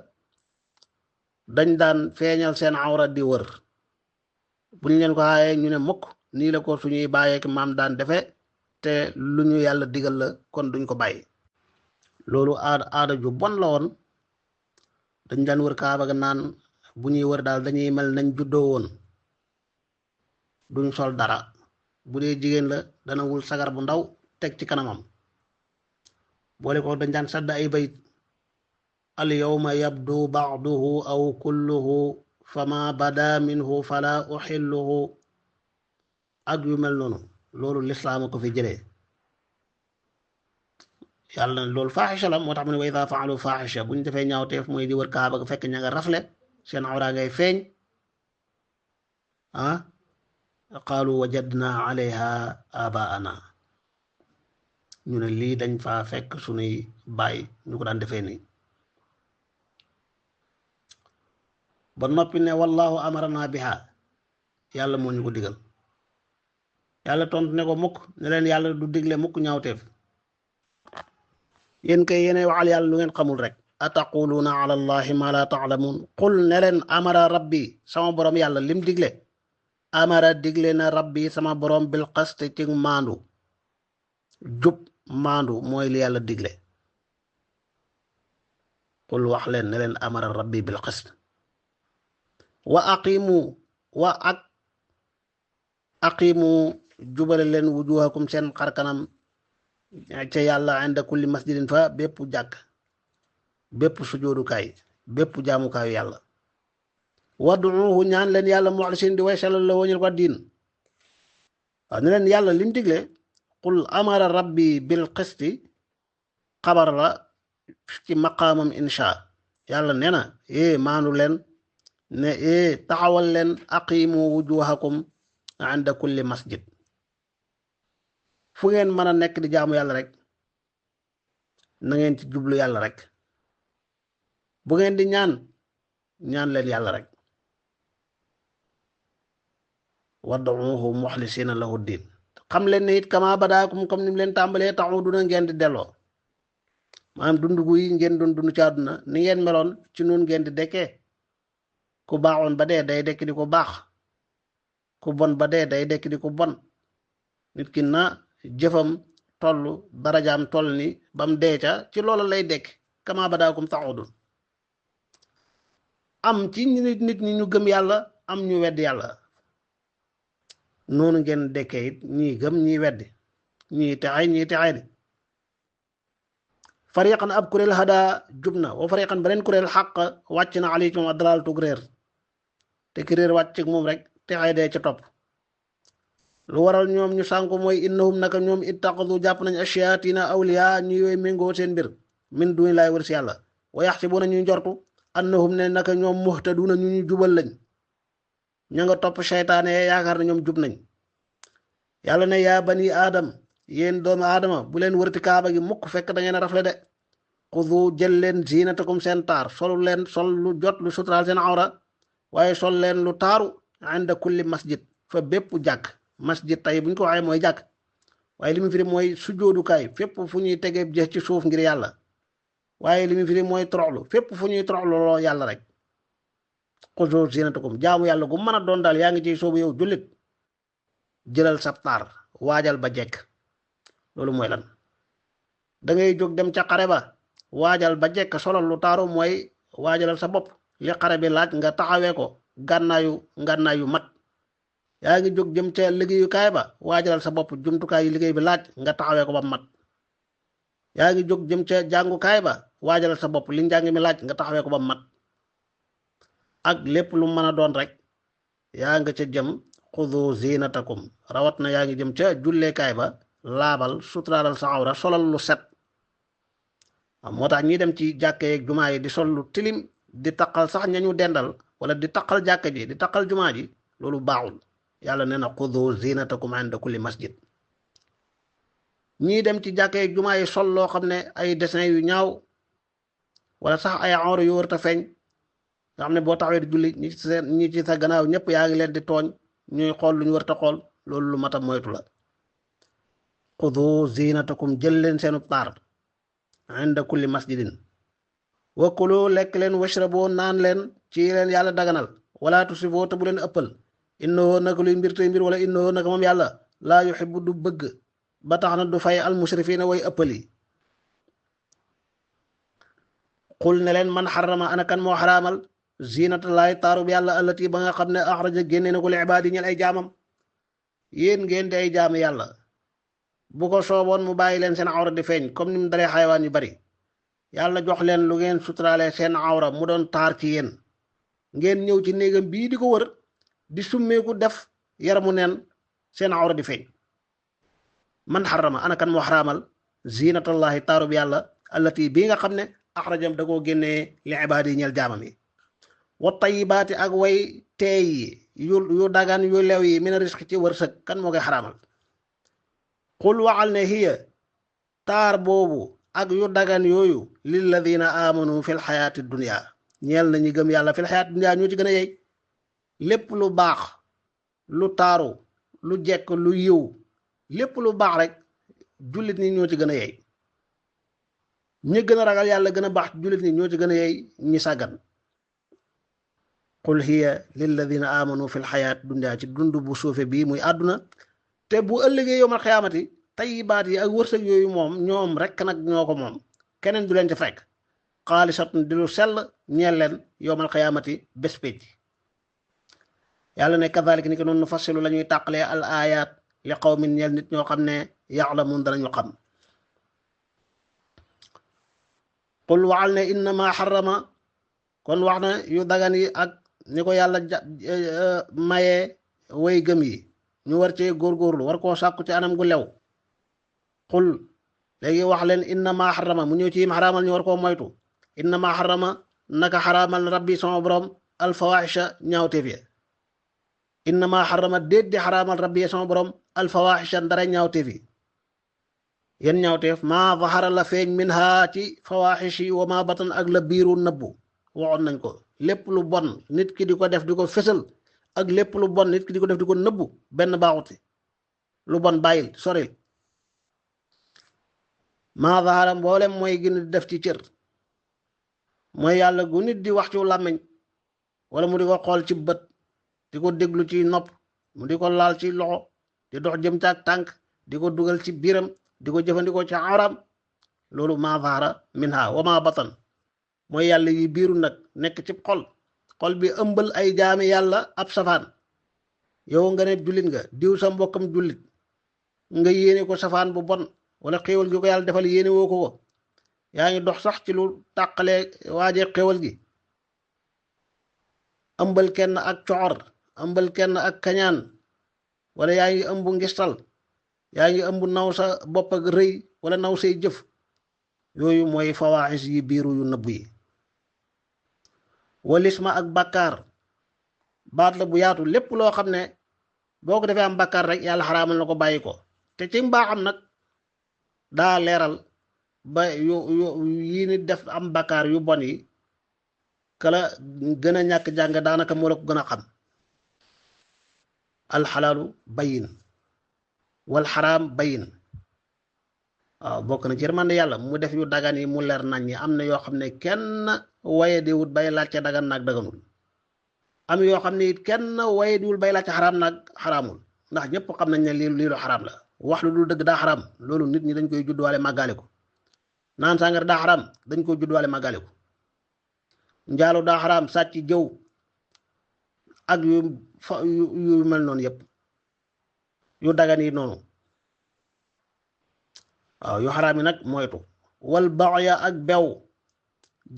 dañ daan feeñal seen awra di wër bu ñu leen ko xaayee ñu ne mukk nii la ko suñuy bàyyeek maam daan defe te lu ñu yàlla digal la kon duñ ko bàyyi loolu aada ju bon la woon dañ daan wër kaaba ga naan bu ñuy wër daal dañuy mel nañ juddoo woon duñ sol dara bu dee jigéen la dana wul sagar bu ndaw teg ci kanamam boole ko dañ daan sadd ay bayit al yawma yabdu ba'duhu aw kulluhu fama bada minhu fala uxilluhu ak yu mel noonu loolu lislaam ko fi jëlee yàlla na loolu faaxisha la moo tax mu ne wa ida faalu faaxisha bu ñu defee ñaawteef mooy di wër kaaba ga fekk ña nga rafle seen awra ngay feeñ qaalu wajadna alayha abaana ñu ne lii dañ faa fekk sunuy baay ñu ko daan defee nii ba noppi ne wallahu amarna biha yàlla moo ñu ko digal yàlla tontu ne ko mukk ne leen yàlla du digle mukk ñaawteef yéen kay yéene waxal yàlla lu ngeen xamul rek ataquluuna ala allahi ma la taalamuun qul ne leen amara rabbi sama borom yàlla lim digle amara digle na rabbi sama borom bil qast ci maandu jub maandu mooy li yàlla digle qul wax leen ne leen amara rabbi bil qast wa aqimu jubale leen wujuhakum seen xarkanam ca yàlla inda kulli masjidin fa bépp jàkk bépp sujoodukaay bépp jaamukaayu yàlla wad'uuhu ñaan leen yàlla muxlisin di way sellal la woñul ko diin waaw ne leen yàlla lim digle qul amara rabbi bil qisti xabar la ci maqaamam insha yàlla nee na maandu leen ne taxawal leen aqimu wujuhakum inda kulli masjid fu ngeen mën a nekk di jaamu yàlla rek na ngeen ci jublu yàlla rek bu ngeen di ñaan leen yàlla rek wad'uuhu muxlisina lahu diin xam leen ne it kama badaakum comme ni mu leen tàmbalee ta'uuduna ngeen di delloo maanaam dund gu yi ngeen doon dund ci àdduna ni ngeen meloon ci noonu ngeen di dekkee ku baaxoon ba dee day dekk di ko baax ku bon ba dee day dekk di ko bon nit ki na jëfam toll darajaam toll ni bam dee ca ci loola lay dekk kama badaakum ta'uudun am ci nit ñi ñu gëm yàlla am ñu wedd yàlla noonu ngeen dekkee it ñii gëm ñii weddi ñii texay ñii texay di fariqan ab kuréel hada jub na wa fariqan beneen kuréel xàq wàcc na ali ci moom adalaal tug réer te ki réer wàcc moom rek te xay dee ca topp lu waral ñoom ñu sànku mooy innahum naka ñoom ittaqadu jàpp nañ ashayatina awliya ñu yooyu méngoo seen mbir min duni laay wër si yàlla wa yaxsibuna ñuy njortu annahum ne naka ñoom muhtaduna ñu jubal lañ ña nga topp seytaane yaakaar na ñoom jub nañ yàlla ne yaa bani aadam yéen doomu aadama bu leen wërti kaaba gi mukk fekk da ngeen a rafle de xudu jël leen zinatakum seen taar sol lu jot lu suturaal seen awra waaye sol leen lu taaru inda kulli masjid fa bépp jàkk masjid tey bu ñu ko waxee mooy jàkk waaye li mu firi mooy sujjóodukaay fépp fu ñuy tegee jeex ci suuf ngir yàlla waaye li mu firi mooy toroxlu fépp fu ñuy toroxlu loo yàlla rek xudu zinatakum jaamu yàlla gu mën a doon daal yaa ngi ciy soobu yow jullit jëlal sab taar waajal ba jekk loolu mooy lan da ngay jóg dem ca xare ba waajal ba jekk solal lu taaru mooy waajalal sa bopp li xare bi laaj nga taxawee ko ngànnaayu mat yaa ngi jóg jëm ca liggéeyukaay ba waajalal sa bopp jumtukaay yu liggéey bi laaj nga taxawee ko ba mat yaa ngi jóg jëm ca jàngukaay ba waajalal sa bopp li njàng mi laaj nga taxawee ko ba mat ak lépp lu mën a doon rek yaa nga ca jëm xudu zinatakum rawat na yaa ngi jëm ca julleekaay ba laabal suturaalal sa awra solal lu set moo tax ñi dem ci jàkke yeeg jumaa yi di sol lu tilim di taqal sax ñañu dendal wala di taqal jàkka ji di taqal jumaa ji loolu baaxul yàlla nee na xudu zinatakum inda kulli masjid ñii dem ci jàkke yeeg jumaa yi sol loo xam ne ay dessin yu ñaaw wala sax ay awra yu wër ta feeñ nga xam ne boo taxawee di julli ñi ci sa gannaaw ñëpp yaa ngi leen di tooñ ñuy xool lu ñu war ta xool loolu lu matam moytu la xudu zinatakum jël leen seenu taar inda kulli masjidin wa kulu lekk leen washrabu naan leen ci leen yàlla daganal wala tusrifu te bu leen ëppal innahu naka luy mbir tey mbir wala innahu naka moom yàlla laa yuhibbu du bëgg ba tax na du fay al musrifina way ëppal yi xul ne leen man xarama ana kan moo xaraamal zinatallahi taarub yàlla allati ba nga xam ne axraja génne na ko li ibaadi ñel ay jaamam yéen ngeen di ay jaam yàlla bu ko sooboon mu bàyyi leen seen awra di feeñ comme ni mu dalee xayawaan yu bari yàlla jox leen lu ngeen suturaale seen awra mu doon taar ci yéen ngeen ñëw ci néegam bii di ko wër di summeeku def yaramu neen seen awra di feeñ man xarama ana kan moo xaraamal zinatallahi taarub yàlla allati bii nga xam ne axrajam da koo génnee li ibaadi yi ñel jaamam yi wa tayibaati ak way teey yu dagan yu lew yi mina risque ci wërsëg kan moo koy xaraamal xul waxal ne hiya taar boobu ak yu dagan yooyu lilladina amanu fil xayaati dunia ñeel na ñi gëm yàlla fil xayaati dunia ñoo ci gën a yey lépp lu baax lu taaru lu jekk lu yiw lépp lu baax rek jullit ñi ñoo ci gën a yey ñi gën a ragal yàlla gën a baax jullit ñi ñoo ci gën a yey ñi sàggan qul hiya lilladina amanu fil xayaati dunia ci dund bu suufe bii muy àdduna te bu ëllëgee yowmal xiyaamati tayibaat yi ak wërsëg yooyu moom ñoom rek nag ñoo ko moom keneen du leen ci fekk xaalisatun di lu sell ñeel leen yowmal xiyaamati bés pécc yàlla ne kazalik ni ko noonu fassilu la ñuy tàqalee al ayat li qawmin ñeel nit ñoo xam ne yaxlamun danañu xam qul waxal ne innama xarama kon wax na yu dagan yi ak ni ko yàlla mayee way gëm yi ñu war cee góorgóorlu war koo sàkku ci anam gu lew xul léegi wax leen innama xarama mu ñëw ci yim xaraamal ñu war koo moytu innama xarama naka xaraamal rabbi sama borom alfawaxisha ñaawteef ya innama xarama déet di xaraamal rabbi sama borom alfawaxisha ndara ñaawteef yi yen ñaawteef maa zahara la feeñ min ha ci fawaxish yi wa ma batan ak la biiru nëbbu waxoon nañ ko lépp lu bon nit ki di ko def di ko fësal ak lépp lu bon nit ki di ko def di ko nëbbu benn baaxuti lu bon bàyyil soril maa zahara mboolem mooy gën di def ci cër mooy yàlla gu nit di wax ci làmmiñ wala mu di ko xool ci bët di ko déglu ci nopp mu di ko laal ci loxo di dox jëm ci ak tànk di ko dugal ci biiram di ko jëfandikoo ci awram loolu maa zahara minha wa ma batan mooy yàlla yi biiru nag nekk ci xol bi ëmbal ay jaami yàlla ab safaan yow nga ne jullit nga diw sa mbokkam jullit nga yéene ko safaan bu bon wala xéewal gi ko yàlla defal yéene woo ko yaa ngi dox sax ci lu tàqale waaje xewal gi ëmbal kenn ak coxor ëmbal kenn ak kañaan wala yaa ngi ëmb ngistal yaa ngi ëmb naw sa bopp ak rëy wala naw say jëf yooyu mooy fawaaxis yi biiru yu nëbb yi walisma ak bàkkaar baat la bu yaatu lépp loo xam ne boo ko defee am bàkkaar rek yàlla xaraamal na ko bàyyi ko te ci mbaaxam nag daa leeral ba yu yi nit def am bàkkaar yu bon yi kala gën a ñàkk jàng daanaka moo la ko gën a xam alxalaalu bayin wal xaraam bayin waaw bokk na ci yërmande yàlla mu def yu dagan yi mu leer nañ ñi am na yoo xam ne kenn waye diwut bay laajte dagan naag daganul am yoo xam ne it kenn waye diwul bay laajte xaraam naag xaraamul ndax ñëpp xam nañ ne lii lu xaraam la wax lu dul dëgg daa xaraam loolu nit ñi dañ koy juddwaale màggaale ko naan sàngara daa xaraam dañ koy juddwaale màggaale ko njaalu daa xaraam sàcc jëw ak yu mel noonu yëpp yu dagan yi noonu waaw yu xaraam yi nag moytu wal baxya ak bew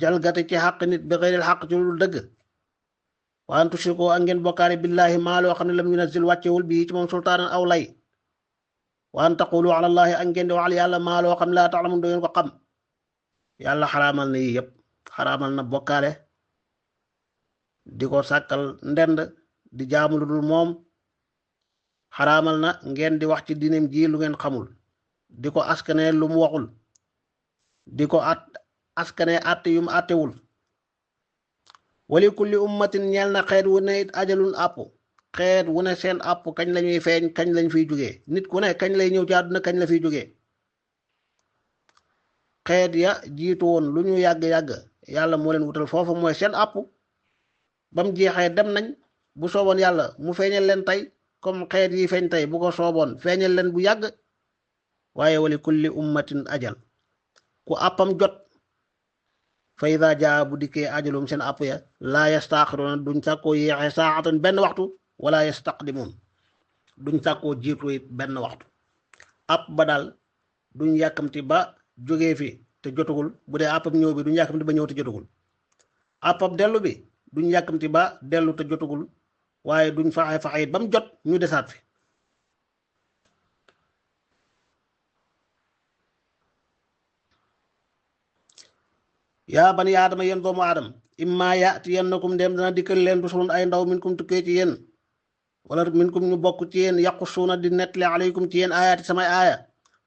jalgate ci xàq nit bi xëyril xàq ci lu dëgg wa an tushriku ak ngeen bokkaale billaahi maa loo xam ne lam yunazil wàccewul bii ci moom sultaanan aw lay wa an taqulu ala allahi ak ngeen di waxal yàlla maa loo xam ne laa taalamun do ngeen ko xam yàlla xaraamal na yi yëpp xaraamal na bokkaale di ko sàkkal ndend di jaamu lu dul moom xaraamal na ngeen di wax ci diineem ji lu ngeen xamul di ko askane lu mu waxul di ko askane àtte yu mu àttewul wali kulli ummatin ñeel na xeet wu ne it ajalun àpp xeet wu ne seen àpp kañ lañuy feeñ kañ lañ fiy jógee nit ku ne kañ lay ñëw ci àdduna kañ la fiy jógee xeet ya jiitu woon lu ñu yàgg-yàgg yàlla moo leen wutal foofu mooy seen àpp ba mu jeexee dem nañ bu sooboon yàlla mu feeñal leen tey comme xeet yi feeñ tey bu ko sooboon feeñal leen bu yàgg waaye wali kulli ummatin ajal ku àppam jot fa ida jaa bu dikkee ajalum seen àpp ya laa yastaaxiroona duñ sàkkoo yéexee saaxatan benn waxtu wala yastaqdimuun duñ sàkkoo jiitu it benn waxtu àpp ba daal duñ yàkkamti ba jógee fi te jotagul bu dee àppam ñëw bi duñ yàkkamti ba ñëw te jotagul àppam dellu bi duñ yàkkamti ba dellu te jotagul waaye duñ faxe it ba mu jot ñu desaat fi yaa bani aadama yéen doomu aadama imma ya'tiyannakum dem dana dikkal leen rusulun ay ndaw minkum tukkee ci yéen wala minkum ñu bokk ci yéen yaqussuuna di nettali alaykum ci yéen ayaati samay aaya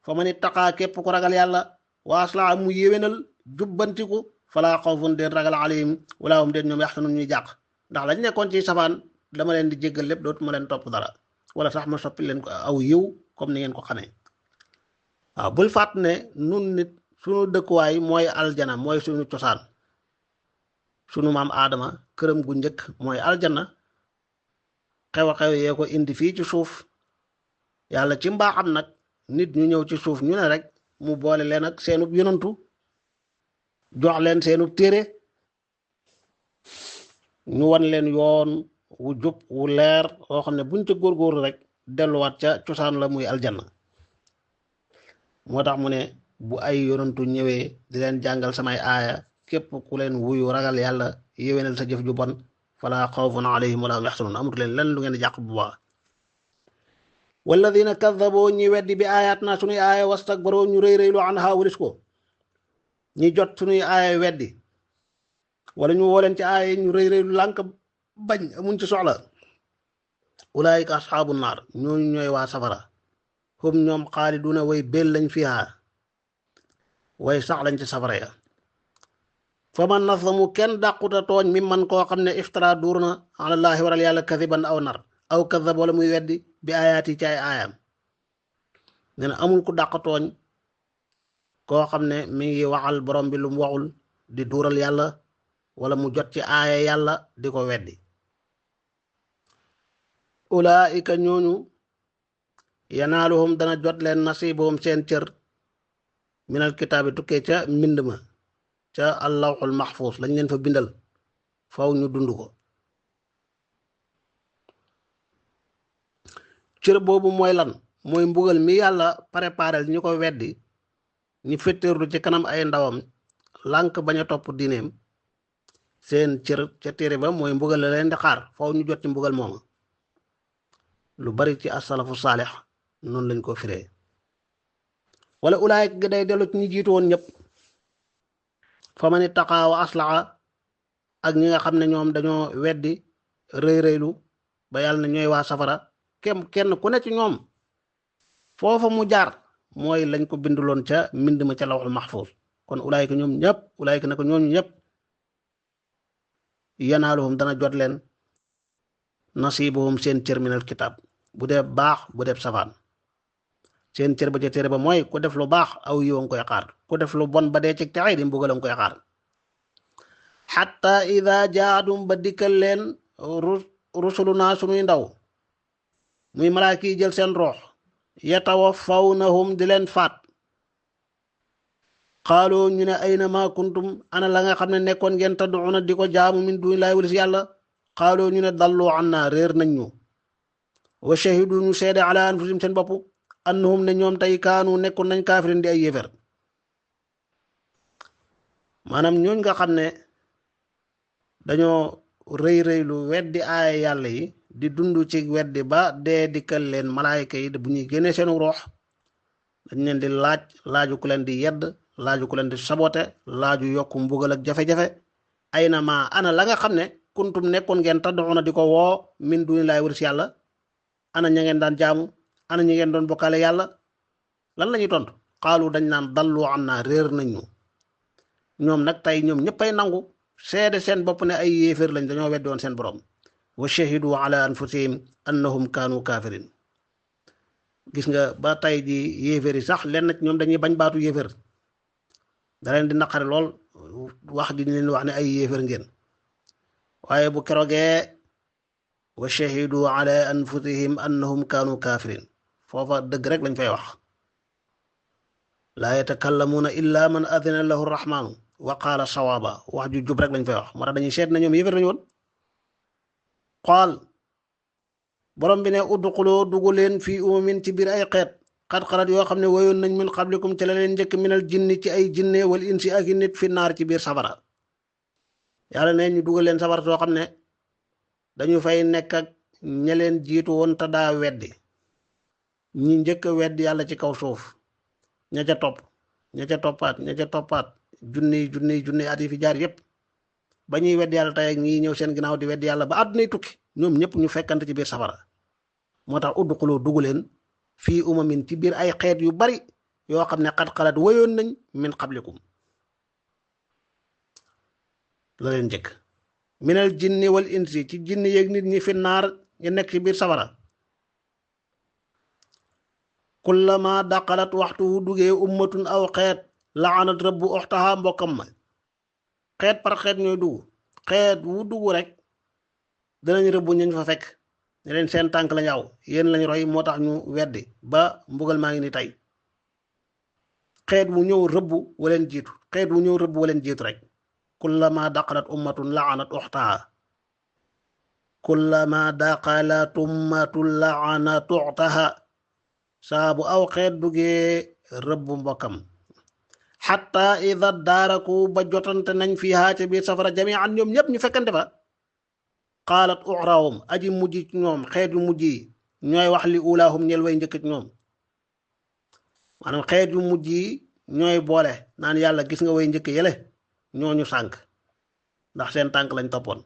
fa man ittaqaa képp ku ragal yàlla wa aslaha mu yéwénal jubbantiku falaa xawfun deen ragal alayhim wala hum deen ñoom yaxsanun ñuy jàq ndax lañ nekkoon ci safaan dama leen di jéggal lépp dootuma leen topp dara wala sax ma soppi leen ko aw yiw comme ni ngeen ko xamee waaw bul fàtt ne nun nit sunu dëkkuwaay mooy aljana mooy sunu cosaan sunu maam aadama këram gu njëkk mooy aljana xew-xew yee ko indi fii ci suuf yàlla ci mbaaxam nag nit ñu ñëw ci suuf ñu ne rek mu boole leen ak seenub yonantu jox leen seenub téere ñu wan leen yoon wu jub wu leer woo xam ne buñ ca góorgóorlu rek delluwaat ca cosaan la muy aljanna moo tax mu ne bu ay yonantu ñëwee di leen jàngal samay aaya képp ku leen wuyu ragal yàlla yéwénal sa jëf ju bon fala xawfun alayhim wala hum yaxsanun amut leen lan lu ngeen di jàq bu baax walladina kadaboo ñi weddi bi aayaat naa sunuy aaya wastakbaroo ñu rëy rëylu anha walis ko ñi jot sunuy aaya weddi wala ñu woo leen ci aaya ñu rëy rëylu lànk bañ amuñ ci soxla ulaayika asxaabu naar ñooñu ñooy waa safara hum ñoom xaaliduna way bel lañ fiha way sax lañ ci safara ya fa man nazamu kenn dàquta tooñ mi man koo xam ne iftara duur na alallaahi waral yàlla kadiban aw nar aw kadab wala muy weddi bi ayaati ci ay aayam nee na amul ku dàq tooñ koo xam ne mi ngi waxal borom bi lu mu waxul di duural yàlla wala mu jot ci aaya yàlla di ko weddi ulaika ñooñu yanaaluhum dana jot leen nasibuhum seen cër minal kitaabi tukkee ca mbind ma ca allawxul maxfuus lañ leen fa bindal faw ñu dund ko cër boobu mooy lan mooy mbugal mi yàlla préparel ñu ko weddi ñu fetteerlu ci kanam ay ndawam lànk bañ a topp diineem seen cër ca téere ba mooy mbugal la leen di xaar faw ñu jot ci mbugal moom lu bari ci asalafu saalix noonu lañ ko firee wala ulaayik gi day dellu ci ñi jiitu woon ñëpp fa man ittaqaa wa aslaha ak ñi nga xam ne ñoom dañoo weddi rëy rëylu ba yàlla na ñooy waa safara kenn ku ne ci ñoom foofa mu jaar mooy lañ ko binduloon ca mbind ma ca lawxul maxfuus kon ulaayika ñoom ñëpp ulaayika ne ko ñooñu ñëpp yanaaluhum dana jot leen nasiibuhum seen cër minal kitaab bu dee baax bu dee safaan seen cër ba ca téere ba mooy ku def lu baax aw yiw nga koy xaar ku def lu bon ba dee ci texay di mbugal nga koy xaar xatta ida jaadum ba dikkal leen rusuluna sunuy ndaw muy malaaka yi jël seen roox yatawafawnahum di leen faat xaaloo ñu ne ayna ma kuntum ana la nga xam ne nekkoon ngeen tadduuna di ko jaamu min duni laay walis yàlla xaaloo ñu ne dallu anna réer nañ ñu wa shahidu ñu seede ala anfusihim seen bopp annahum ne ñoom tey kaanu nekkoon nañ kaafirin di ay yéefér maanaam ñooñ nga xam ne dañoo rëy rëylu weddi aaya yàlla yi di dund ci weddi ba dee dikkal leen malaayika yi bu ñuy génnee seenu roox dañ leen di laaju ku leen di yedd laaju ku leen di sabote laaju yokku mbugal ak jafe-jafe ay na ma ana la nga xam ne kuntum nekkoon ngeen tadduuna di ko woo min duni laay wër si yàlla ana ña ngeen daan jaamu ana ñi ngeen doon bokkaale yàlla lan la ñuy tontu xaalu dañ naan dallu an naa réer nañ ñu ñoom nag tey ñoom ñëppay nangu seede seen bopp ne ay yéeféer lañ dañoo weddi woon seen borom wa shahidu ala anfusihim annahum kaanu kaafirin gis nga ba tey ji yéeféer yi sax lenn ci ñoom dañuy bañ baatu yéeféer da leen di naqari lool wax di leen wax ne ay yéeféer ngeen waaye bu kerogee wa shahidu ala anfusihim annahum kaanu kaafirin foofa dëgg rek lañ fay wax laa yatakallamuuna illa man adina lahu rahmaanu wa qaala sawaaba wax ju jub rek lañ fay wax moo tax dañuy seet na ñoom yéeféer lañu woon qaal borom bi ne udxuloo dugg leen fii umamin ci biir ay xeet xat xalat yoo xam ne woyoon nañ min qablikum ci la leen njëkk minal jinni ci ay jinne wal insi ak i nit fi naar ci biir safara yàlla ne ñu dugal leen safara soo xam ne dañu fay nekk ak ña leen jiitu woon te daa weddi ñi njëkk a weddi yàlla ci kaw suuf ña ca topp ña ca toppaat junni at yi fi jaar yépp ba ñuy weddi yàlla tey ak ñi ñëw seen ginnaaw di weddi yàlla ba àddunay tukki ñoom ñëpp ñu fekkante ci biir safara moo tax udxuloo dugg leen fii umamin ci biir ay xeet yu bari yoo xam ne xat xalat woyoon nañ min qablikum la leen njëkk minal jinni wal insi ci jinni yeeg nit ñi fi naar ñu nekk ci biir safara kullama daqalat waxtu wu duggee ummatun aw xeet laanat rabbu oxtaha mbokkam ma xeet par xeet ñooy dugg xeet wu dugg rek danañ rëbbu ñañ fa fekk ne leen seen tànk lañ aw yéen lañ roy moo tax ñu weddi ba mbugal maa ngi ni tey xeet wu ñëw rëbbu waleen jiitu xeet wu ñëw rëbbu waleen jiitu rek kullama daqalat ummatun laanat uxtaha kullama daqalat ummatun laanat uxtaha saa bu aw xeet duggee rëbbu mbokkam xatta ida daaraku ba jotante nañ fiihaa ca biir safara jamian ñoom ñëpp ñu fekkante fa qaalat uxraahum aji mujj ci ñoom xeet yu mujj yi ñooy wax li ulaahum ñel way njëkk ci ñoom maanaam xeet yu mujj yi ñooy boole naan yàlla gis nga way njëkk yele ñooñu sànk ndax seen tànk lañ toppoon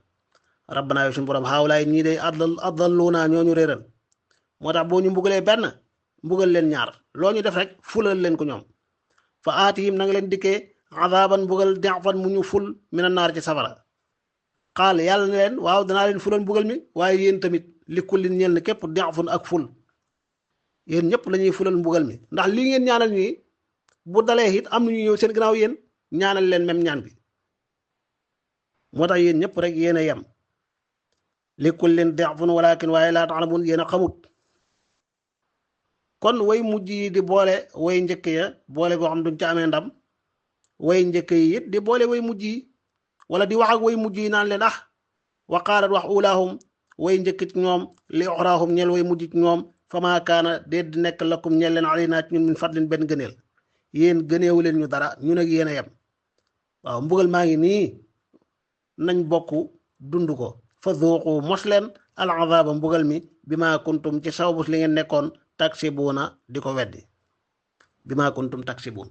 rabbana yow suñu borom xaawlaay ñii day adalluuna ñooñu réeral moo tax boo ñu mbugalee benn mbugal leen ñaar loo ñu def rek fulal leen ko ñoom fa aatihim na nga leen dikkee azaaban mbugal dexfan mu ñu ful mina naar ci safara xaal yàlla ne leen waaw danaa leen fulal mbugal mi waaye yéen tamit li kullin ñeel ne képp dexfun ak ful yéen ñëpp la ñuy fulal mbugal mi ndax lii ngeen ñaanal ñii bu dalee it am nañu ñëw seen gannaaw yéen ñaanal leen même ñaan bi moo tax yéen ñëpp rek yéen a yem li kullin dexfun walakin waaye laa taalamun yéen a xamut kon way mujj yi di boole way njëkk ya boole goo xam duñ ca amee ndam way njëkk yi it di boole way mujj yi wala di wax ak way mujj yi naan leen wa qaalat wax ulaahum way njëkk ci ñoom li oxraahum ñeel way mujj ci ñoom fama kaana déet di nekk lakum ñeel leen alaynaa ci ñun min fadlin benn gëneel yéen gëneewu leen ñu dara ñun ak yéen a yem waaw mbugal maa ngi nii nañ bokk dund ko fa zuuqu mos leen al azaaba mbugal mi bi maa kuntum ci sawbus li ngeen nekkoon taksibuuna di ko weddi bi maa kuntum taksibuun